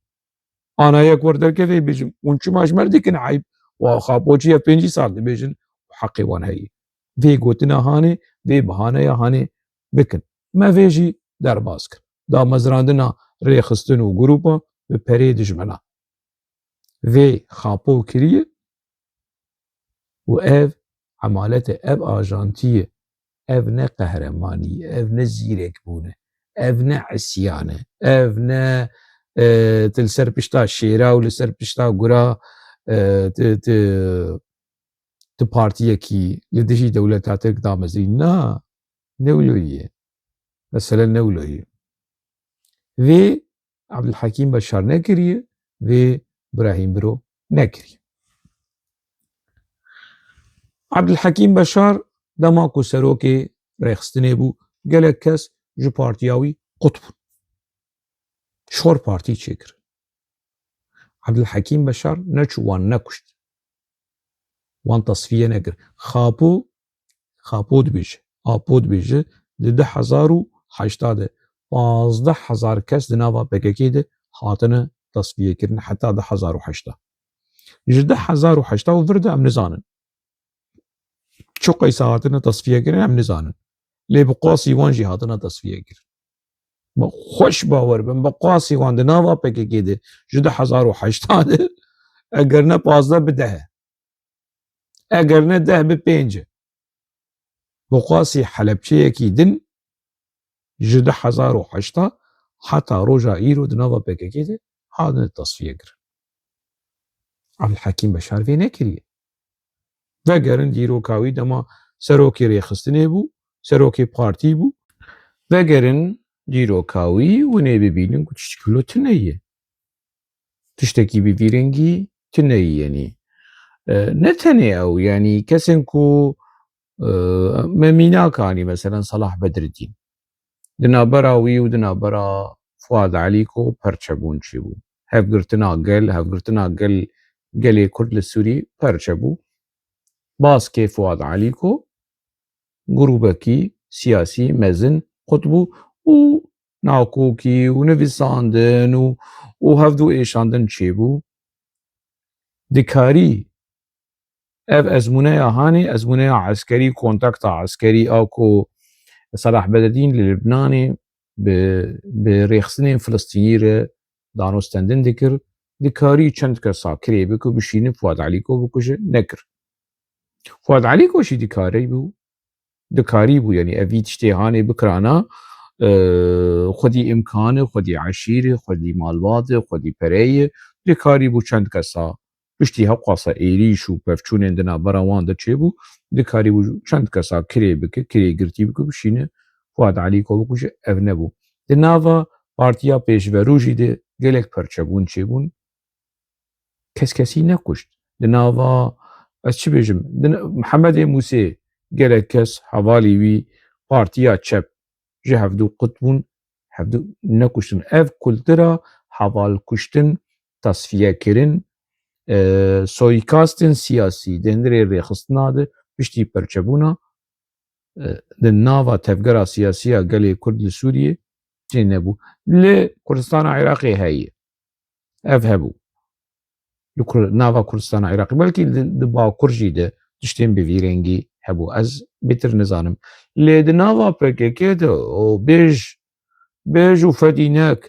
Ana yek wer derkeve bêjim, hûn çima ji me re dikin eyb? Wa Xapo çi ev pêncî sal dibêjin, heqê wan heye. Vê gotina hanê, vê bahaneya hanê bikin. Me vê jî derbas kir. Damezrandina rêxistin û grûpa bi perê dijmena. Vê Xapo kiriye û ev emalete, ev ajantî ye. Ev ne qehremanî ye, ev ne zîrekbûn e, ev ne isyan e, ev ne, e, tu li ser pişta şêra û li ser pişta gura, e, tu, tu, tu partiyekî li dijî dewleta Tirk damezrî. Na, ne wilo ye. Mesele ne wilo ye. Vê Abdulhekîm Beşar nekiriye, vê Brahîm Biro nekiriye. Abdulhekîm Beşar dema ku serokê rêxistinê bû, gelek kes ji partiya wî qut bûn. Şor partî çêkir. Abdulhekîm Beşar neçû wan nekuşt. Wan tasfiye nekir. Xapo, Xapo dibêje, Apo dibêje, di du hezar û heşta de pazdeh hezar kes di nava P K K de hatine tasfiyekirin, heta du hezar û heşta. Ji du hezar û heşta û vir de em nizanin. Çi qeysa hatine tasfiyekirin em nizanin. Lê bi qasî wan jî hatine tasfiyekirin. Bi xweş bawer bin, bi qasî wan di nava P K K de ji du hezar û heşta de, eger ne pazdeh bi deh e. Eger ne deh bi pênc e. Bi qasî Helebçeyekî din ji du hezar û heşta heta roja îro di nava P K K de hatine tasfiye kirin. Abdulhekîm Beşar vê nekiriye. Vegerin dîroka wî dema serokê rêxistinê bû, serokê partî bû. Vegerin dîroka wî, hûn ê bibînin ku tiştekî wilo tune ye. Tiştekî bi vî rengî tune ye, yanî. E, ne tenê ew, yanî kesên ku, e, me mînak anî, meselen Salah Bedreddîn. Di navbera wî û di navbera Fuad Elîko perçebûn çêbû. Hevgirtina gel, hevgirtina gel, gelê Kurd li Sûrî perçebû. Baskê Fuad Elîko grûbekî siyasî mezin qut bû û nakokî û nivîsandin û, û hevdû êşandin çêbû. Dikarî ev ezmûneya hanê, ezmûneya eskerî, kontakta eskerî a ku Salah Bedreddîn li Libnanê bi, bi rêxistinên Filistînî re danûstendin dikir, dikarî çend kesa kirê bike, bişîne Fuad Elîko bikuje, nekir. Fuad Elîko jî dikarî bû, dikarî bû, yanî ev vî tiştê hanê bikirana, e, xwedî îmkanê, xwedî eşîrê, xwedî malbatê, xwedî pereyê, dikarî bû çend kesa piştî hewqasa êrîş û pevçûnên di navbera wan de çêbû, dikarî bû çend kesa kirê bike, kirê girtî bike, bişîne Fuad Elîko bikuje, ev nebû. Di nava Partiya Pêşverû jî de gelek perçebûn çêbûn. Kes kesî nekuşt. Di nava, ez çi bêjim, di na-, Mihemedê Mûsê gelek kes hevalî wî partiya çep ji hevdû qut bûn, hevdû nekuştin. Ev kultura heval kuştin, tasfiyekirin, e, soyîkastên siyasî di hundirê rêxistina de piştî perçebûna, e, di nava tevgera siyasî ya gelê Kurd li Sûriyê tê nebû. Li Kurdistana Iraqê heye. Ev hebû. Li Kur-, nava Kurdistana Iraqê. Belkî di, di Bakur jî de tiştên bi vî rengî hebû. Ez bêtir nizanim. Lê di nava P K K de o bêj, bêj û fedînek,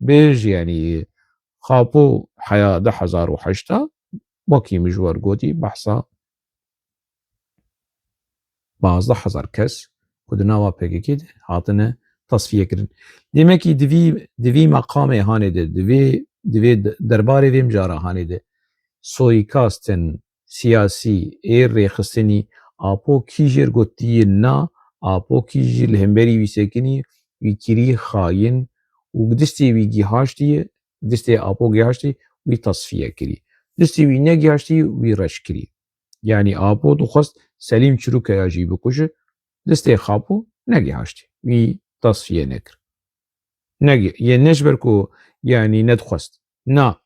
bêj, yanî Xapo heya du hezar û heşta, wekî min ji we re gotî, behsa pazdeh hezar kes ku di nava P K K de hatine tasfiye kirin. Demekî di vî, di vî meqamê hanê de, di vê, di vê de-, derbarê vê mijara hanê de soyîkastên siyasî ê rêxistinî, Apo kî jê re gotiye na, Apo kî jî li hemberî wî sekinî, wî kirî xayin û distê wî gihaştiye, distê Apo gihaştî, wî tasfiye kirî. Distê wî negihaştî, wî reş kirî. Yanî Apo dixwest Selîm Çirûkeya jî bikuje, distê Xapo negihaştî. Wî tasfiye nekir. Negi-, yê ne ji ber ku, yanî, nedixwest. Na.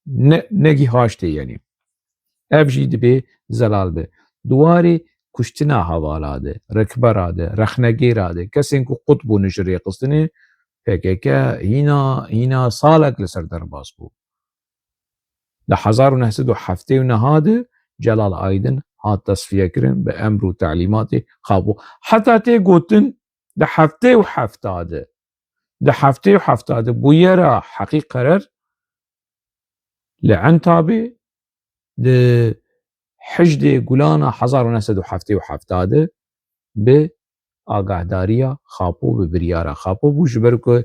Ne, negihaştê, yanî. Ev jî dibê zelal be. Di warê kuştina hevala de, rikbera de, rexnegêra de, kesên ku qut bûne ji rêxistinê, P K K hîna, hîna salek li ser derbas bû. Di hezar û neh sed û heftê û neh de Celal Aydin hat tesfiyekirin bi emr û telîmatê Xapo. Heta tê gotin di heftê û heft de, di heftê û heft de bûyera Heqî Qerer li Entabê di hejdê Gulana hezar û neh sed û heftê û heft de bi agahdariya Xapo, bi biryara Xapo bû, ji ber ku,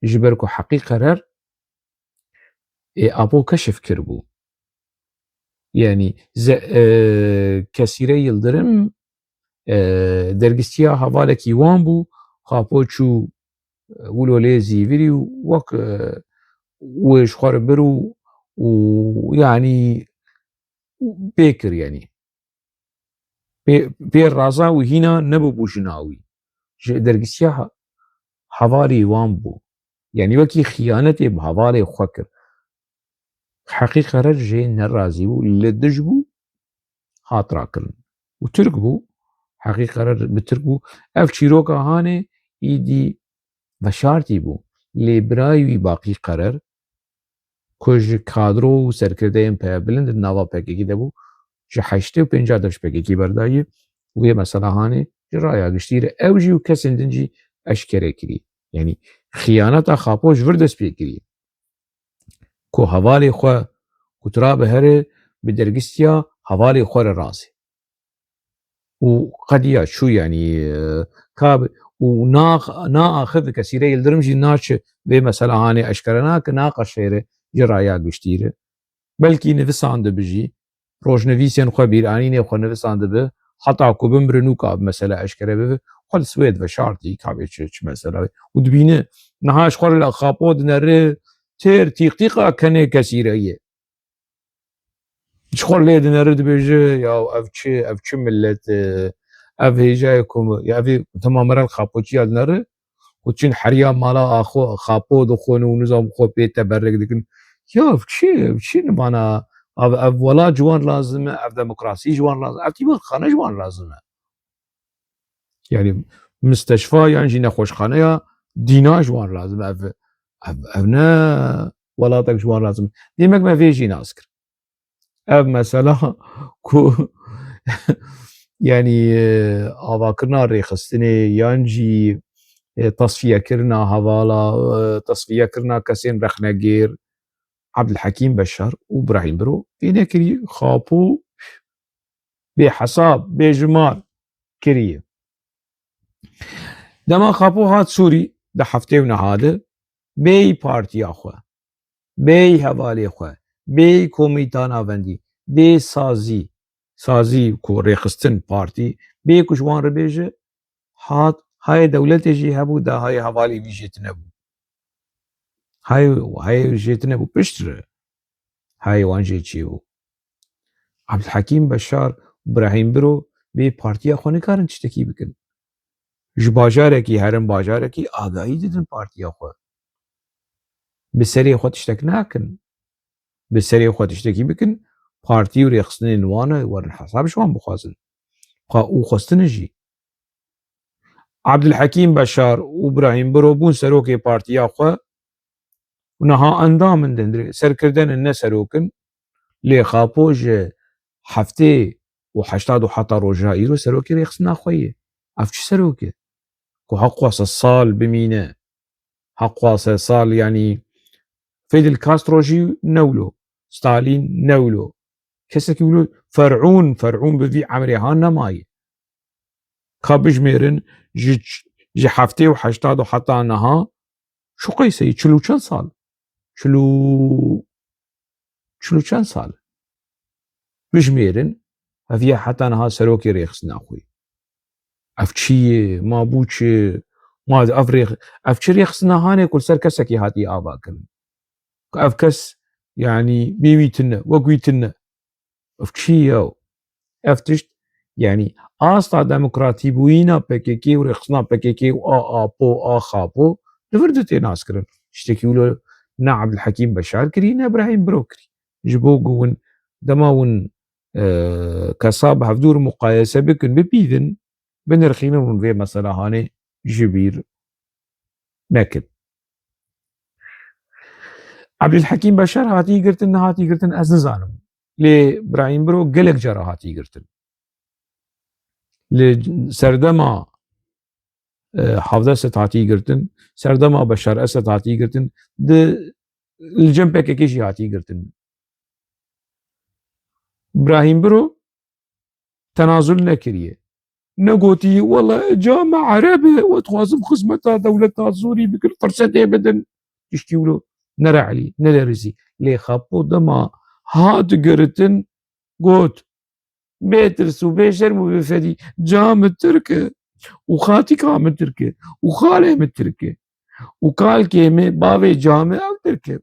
ji ber ku Heqî Qerer ê Apo keşif kiribû. Yanî ze-, e, Kesîre Yildirim, e, dergistiya hevalekî wan bû, Xapo çû, e, wilo lê zîvirî û wek, e, wê ji xwe re bir û, û yanî pê kir, yanî pê, pê raza û hîna nebûbû jina wî. Ji dergistiya ha-, hevalî wan bû. Yanî wekî xiyanetê bi hevalê xwe kir. Heqî Qerer jê nerazî bû, li dij bû, hat rakirin. Û Tirk bû, Heqî Qerer bi Tirk bû. Ev çîroka hanê îdî veşartî bû. Lê birayê wî Baqî Qerer, ku ji kadro û serkirdeyên peyabilind di nava P K K de bû, ji heştê û pênc de ji P K K berdayî û yê mesela hanê ji raya giştî re ew jî û kesên din jî eşkere kirî. Yanî xiyaneta Xapo ji vir dest pê kirî. Ku hevalê xwe ku tira bi here bi dergistiya hevalê xwe re razê. Û qediya çû, yanî, e, ka bi-, û na, na axir di Kesîre Yildirim jî naçe vê mesela hanê eşkere nake, naqeşêre ji raya giştî re. Belkî nivisandibi jî, rojnivîsên xwe, bîranînê xwe nivisandibi, heta ku bimirin û ka bi mesele eşkere bibe, xwe li Swêd veşartî, ka bê çi, çi mesele be. Û dibîne, niha ji xwe re li Xapo dinere, têr tîqtîqa kenê Kesîreyê. Ji xwe lê dinere dibêje, ya ev çi, ev çi millet e, ev hêjayê ku, ya ev ê dema mere li Xapoçiya dinere, ku çin heriya mala axo, Xapo dixwin û nizam xwe pê teberrek dikin. Ya ev çi, ev çi nivana, ev, ev welat ji wan lazim e, ev demokrasî ji wan lazim e, ev tîbetxane ji wan lazim e. Yanî misteşfa yan jî nexweşxaneya dîna ji wan lazim e. Ev, ev, ev ne welatek ji wan lazim e. Demek me vê jî nas kir. Ev mesela ku yanî, e, avakirina rêxistinê yan jî, e, tasfiyekirina hevala, e, tasfiyekirina kesên rexnegêr, Abdulhekîm Beşar û Brahîm Biro vê nekirî, Xapo bê hesab, bê jimar kiriye. Dema Xapo hat Sûrî di heftê û neha de, bêyî partiya xwe, bêyî hevalê xwe, bêyî komîta navendî, bê sazî, sazî ku rêxistin partî, bê ku ji wan re bêje, hat, hayê dewletê jî hebû, da hayê hevalê wî jê tune bû. Hayê, hayê jê tune bû piştre. Hayê wan jê çê bû. Abdulhekîm Beşar, Brahîm Biro bê partiya xwe nikarin tiştekî bikin. Ji bajarekî herin bajarekî agahî didin partiya xwe. Bi serê xwe tiştek nakin. Bi serê xwe tiştekî bikin, partî û rêxistinên wan e, werin hesab ji wan bixwazin. Xwe û xwestine jî. Abdulhekîm Beşar û Brahîm Biro bûn serokê partiya xwe û niha endam in, di hundirê serkirde ne, ne serok in. Lê Xapo ji heftê û heştad û heta roja îro serokê rêxistina xwe ye. Ev çi serok e? Ku heqwase sal bimîne. Heqwase sal, yanî Fidel Castro jî ne wilo. Stalin ne wilo. Kesekî wilo, Ferûn, Ferûn bi vî emrê ha nemaye. Ka bijmêrin ji, ji heftê û heştad û heta niha, şu qeyseyî çil û çend sal? Çil û, çil û çend sal? Bijmêrin, ev ye heta niha serokê rêxistina xwe. Ev çi ye? Ma bû çi? Ma ev rêx-, ev çi rêxistina hanê ku li ser kesekî hatiye ava kirin? Ku ev kes, yanî, bê wî tune, wek wî tune. Ev çi ye? Ev tişt, yanî, asta demokratîbûyîna P K K û rêxistina P K K û a Apo, a Xapo, li vir de tê naskirin. Tiştekî wilo ne Abdulhekîm Beşar kirî, ne Brahîm Biro kirî. Ji bo ku hûn Dema hûn, e, kesa bi hevdû re muqayese bikin, bipîvin, binirxînin, hûn vê mesela hanê ji bîr nekin. Ebdulhekîm Beşar hatî girtin, nehatî girtin, ez nizanim. Lê Birahîm Biro gelek cara hatî girtin. Li serdema, e, Hevdeh Esed hatî girtin, serdema Beşar Esed hatî girtin, di, li cem P K K jî hatî girtin. Birahîm Biro tenazul nekiriye. Negotî, "Wela ca me Ereb e, we dixwazim xizmeta dewleta zorî bikin, firsetê bidin." Tiştî wilo nere elî, nere rizî. Lê Xapo dema hat giritin, got, "Bê tirs û bê şerm û bê fedî, ca min Tirk e û xatîka min Tirk e û xalê min Tirk e û kalkê min, bavê ca min ev Tirk e."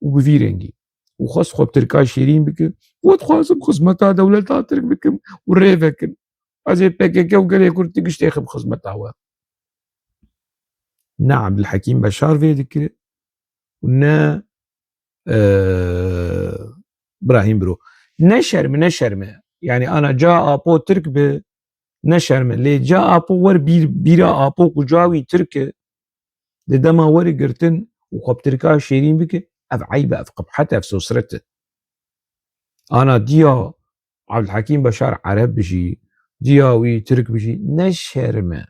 Û bi vî rengî. Û xwest xwe bi Tirka şêrîn bike. "We dixwazim xizmeta dewleta Tirk bikim û rê vekin. Ez ê P K K û gelê Kurd ti giştê xim xizmeta we." Ne Ebdulhekîm Beşar vê dikir û ne, e, Birahîm Biro. Ne şerm e, ne şerm e. Yanî ana ca Apo Tirk bi, ne şerm e. Lê ca Apo wer bîr, bîra Apo ku ca wî Tirk e, di dema were girtin û xwe bi Tirka şêrîn bike, ev eyb e, ev qibhet e, ev sosret e. Ana diya Abdulhekîm Beşar Ereb bijî, diya wî Tirk bijî, ne şerm e.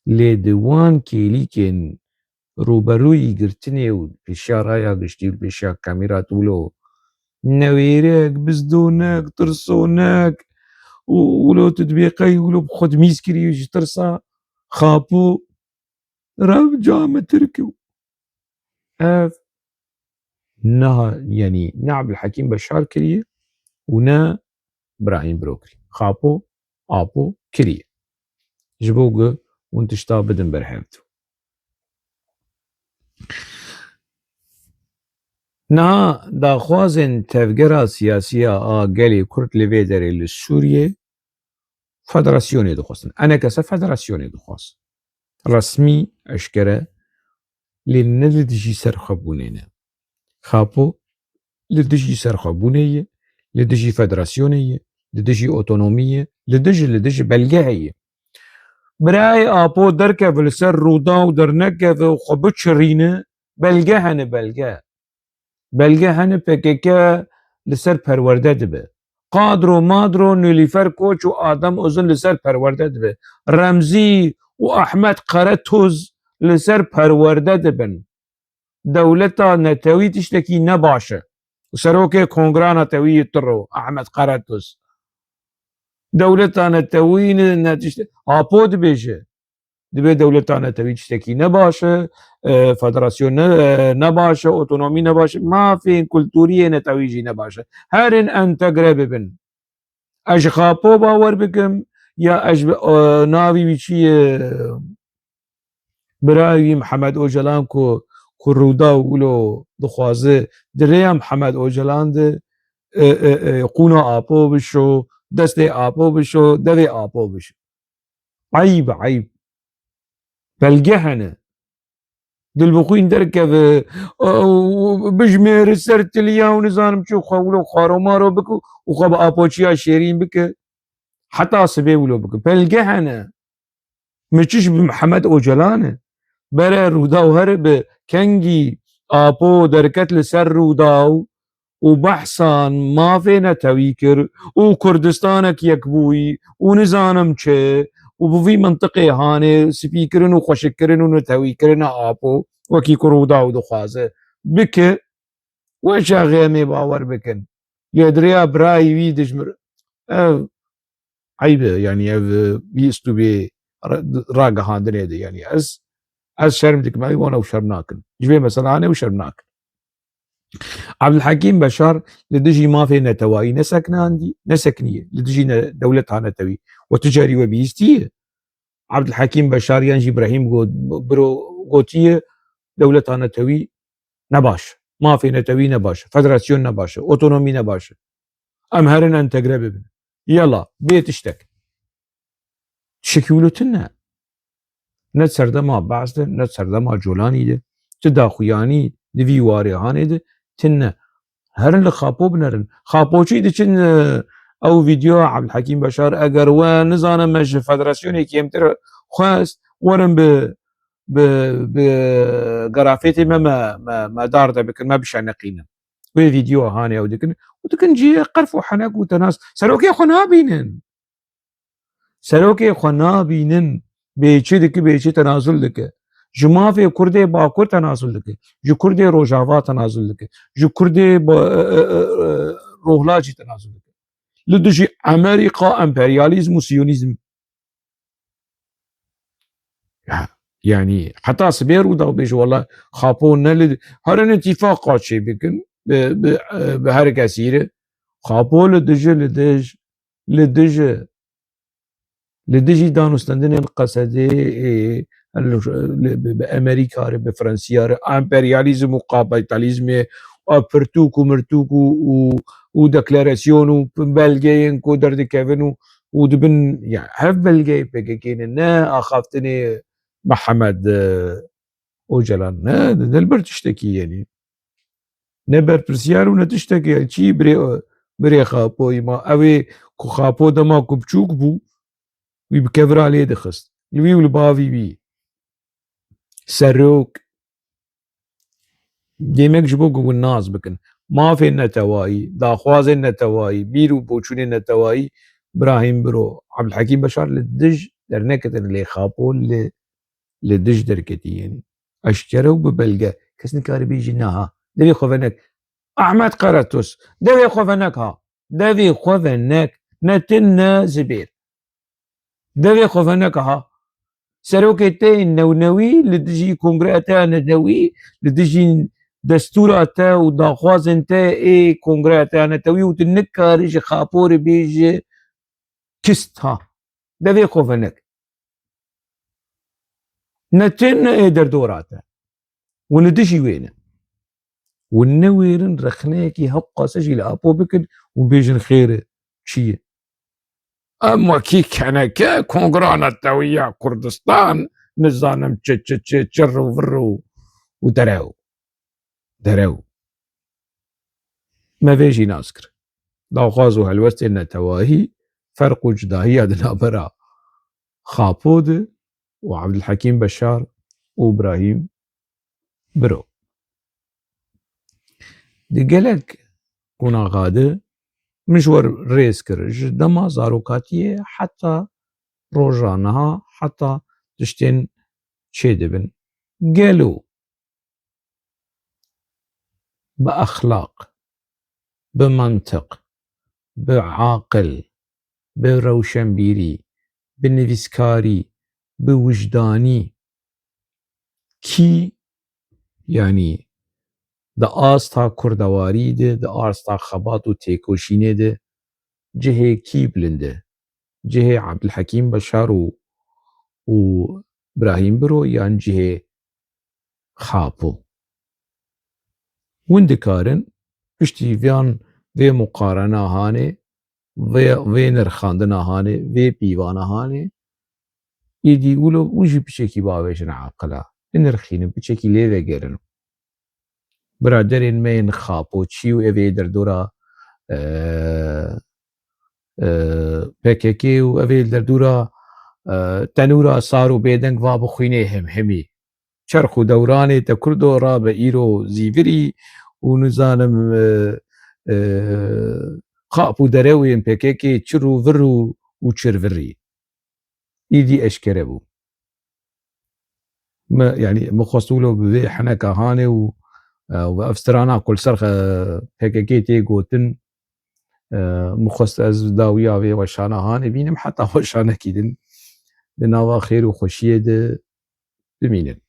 Lê di wan kêlîkên rûberûyî girtinê û pêşiya raya giştî û pêşiya kamîra tu wilo newêrek, bizdonek, tirsonek û wilo tu dibê qey wilo bi xwe dimîz kirî ji tirsa Xapo. Rev ca me Tirk û ev neha, yanî ne Abdulhekîm Beşar kiriye û ne Birahîm Biro kiriye. Xapo, Apo kiriye. Ji bo ku hûn tişta bidin ber hevdû. Niha daxwazên tevgera siyasiya a gelê Kurd li vê derê li Sûriyê federasyonê dixwestin. Enekese federasyonê dixwast. Resmî, eşkere, lê ne li dijî serxwebûnê ne. Xapo li dijî serxwebûnê ye, li dijî federasyonê ye, li dijî otonomî ye, li dijî, li dijî belgehê ye. Birayê Apo derkeve li ser Rûdaw dernekeve û xwe biçirîne, belge hene, belge. Belge hene P K K li ser perwerde dibe. Qadro Madro, Nilüfer Koç û Adem Uzun li ser perwerde dibe. Remzî û Ahmet Karatuz li ser perwerde dibin. Dewleta netewî tiştekî ne baş e. Û serokê Kongra Netewî Tiro, Ahmet Karatuz. Dewleta netewî ne, ne tişte-, Apo dibêje. Dibê dewleta netewî tiştekî ne baş e, e, federasyon ne, e, ne baş e, otonomî ne baş e, mafên kulturî yê netewî jî ne baş e. Herin entegre bibin. Ez ji Xapo bawer bikim, ya ez bi, e, navî wî çi ye, birayê wî Mihemed Ocalan ku, ku Rûdaw wilo dixwaze, di rêya Mihemed Ocalan de, e, e, e, qûna Apo bişo, destê Apo bişo, devê Apo bişo. Eyb, eyb. Belge hene. Dilbixwîn derkeve, e, û, û bijmêre ser tiliya û nizanim çi xwe wilo xwaromaro bike û xwe bi Apoçiya şêrîn bike. Heta sibê wilo bike. Belge hene. Min çi ji bi Mihemed Ocalan e? Bere Rûdaw here bi kengî Apo derket li ser Rûdaw û behsan mafê netewî kir û Kurdistanek yekbûyî û nizanim çi û bi vî mintiqê hanê spîkirin û xweşikkirin û netewîkirina Apo wekî ku Rûdaw dixwaze bike, weşa xêmê bawer bikin. Lê di rêya birayî wî dijmir. Ev eyb e, yanî ev, e, vî istûbê ra-, ragihandinê de, yanî ez, ez şerm dikim, ew wan ew şerm nakin. Ji vê meselanê ew şerm nakin. Abdulhekîm Beşar li dijî mafê netewayî neseknandî, nesekniye, li dijî ne-, dewleta netewî. We tu carî we bihîstiye? Abdulhekîm Beşar yan jî Brahîm Go-, Biro gotiye, dewleta netewî ne baş, mafê netewî ne baş, federasyon ne baş, otonomî ne baş. Em herin entegre bibin. Yela, bê tiştek. Tiştekî wilo tune. Ne serdema Baas de, ne serdema Colanî de, ti daxuyanî di vî warê hanê de tune. Herin li Xapo binerin. Xapoçî diçin, e, ew vîdyoya Ebdulhekîm Beşar, eger we nizane me ji federasyonê kêmtir xwest, werin bi, bi, bi gerafêtê me, me, me, me darde bikin, me bişeneqînin. Wê vîdyoya hanê ew dikin. Û dikin cihê qerf û henek û tenas. Serokê xwe nabînin. Serokê xwe nabînin, bê çi dike, bê çi tenazul dike. Ji mafê Kurdê Bakur tenazul dike. Ji Kurdê Rojava tenazul dike. Ji Kurdê ba-, e, e, e, e, Rohlacî tenazul dike. Li dijî Amerîka, emperyalîzm û siyonîzm. Ya, yanî heta sibê Rûdaw bêje, wela Xapo ne li, herin îtîfaqa çê bikin, bi, bi, e, bi her kesî re. Xapo li dijî, li dij, li dijî, li dijî danûstendinên Qesedê, ê, li, li, bi, bi Amerîka re, bi Fransiya re, emperyalîzm û kapîtalîzmê, a pirtûk û mirtûk û, û, û deklarasyon û belgeyên ku derdikevin û, û dibin, ya, hev belgeyê P K K ne, ne axaftinê Mihemed, e, Ocalan, ne, di dilbir tiştekî, yanî. Ne berpirsiyar û ne tiştekî, yanî çi birê, birê Xapoyî ma. Ew ê ku Xapo dema ku biçûk bû, wî bi kevira lê dixist. Li wî û li bavî wî. Serok. Demek ji bo ku hûn nas bikin. Mafên netewayî, daxwazên netewayî, bîr û boçûnên netewayî, Birahîm Biro, Ebdulhekîm Beşar li dij derneketin lê Xapo li, li dij derketî, yanî. Eşkere û bi belge. Kes nikare bêjî neha. Devê xwe venek. Ahmet Karatus. Devê xwe venek ha. Devê xwe venek. Ne tin ne Zibêr. Devê xwe veneke ha. Serokê te yê newnewî li dijî kongreya te ya netewî, li dijî destûra te û daxwazên te ê kongreya te ya netewî û tu nikarî ji Xaporê bêjî kist ha. Devê xwe venek. Ne tu ne ê derdora te. Hûn li dijî wê ne. Hûn newêrin rexneyekî hewqase jî li Apo bikin û bêjin xêr e, çi ye? Em wekî keneke Kongra Netewî ya Kurdistan, nizanim çi, çi, çi, çir û vir û, û derew. Derew. Me vê jî nas kir. Daxwaz û helwestên netewayî, ferq û cudahiya di navbera Xapo de û Evdilhekîm Beşar û Birahîm Biro. Di gelek qonaxa de min ji we rêz kir, ji dema zarokatiyê heta roja niha, heta tiştên çêdibin. Gelo bi exlaq, bi mantiq, bi aqil, bi rewşenbîrî, bi nivîskarî, bi wijdanî kî, yanî di asta kurdewarî de, di asta xebat û têkoşînê de cihê kî bilind e? Cihê Evdilhekîm Beşar û, û Birahîm Biro yan cihê Xapo? Hûn dikarin piştî van, vê muqarena hanê, vê, vê nirxandina hanê, vê pîvana hanê, êdî wilo hûn jî piçekî bavêjin aqila, binirxînin, piçekî lê vegerin. Biraderên me yên Xapoçî û ev ê derdora, e, e, P K K û ev ê derdora, e, tenûra sar û bêdeng va bi xwînê hemhemî. Çerx û dewranê te kurdo rabe îro zîvirî û nizanim, e, e, Xap û derewên P K K çir û vir û, û çirvirî. Îdî eşkere bû. Me, yanî, min xwest wilo bi vê heneka hanê û, e, û ev strana ku li ser xe-, P K K tê gotin, e, min xwest ez dawiya vê weşana hanê bînim, heta weşanekî din di nava xêr û xweşiyê de bimînin.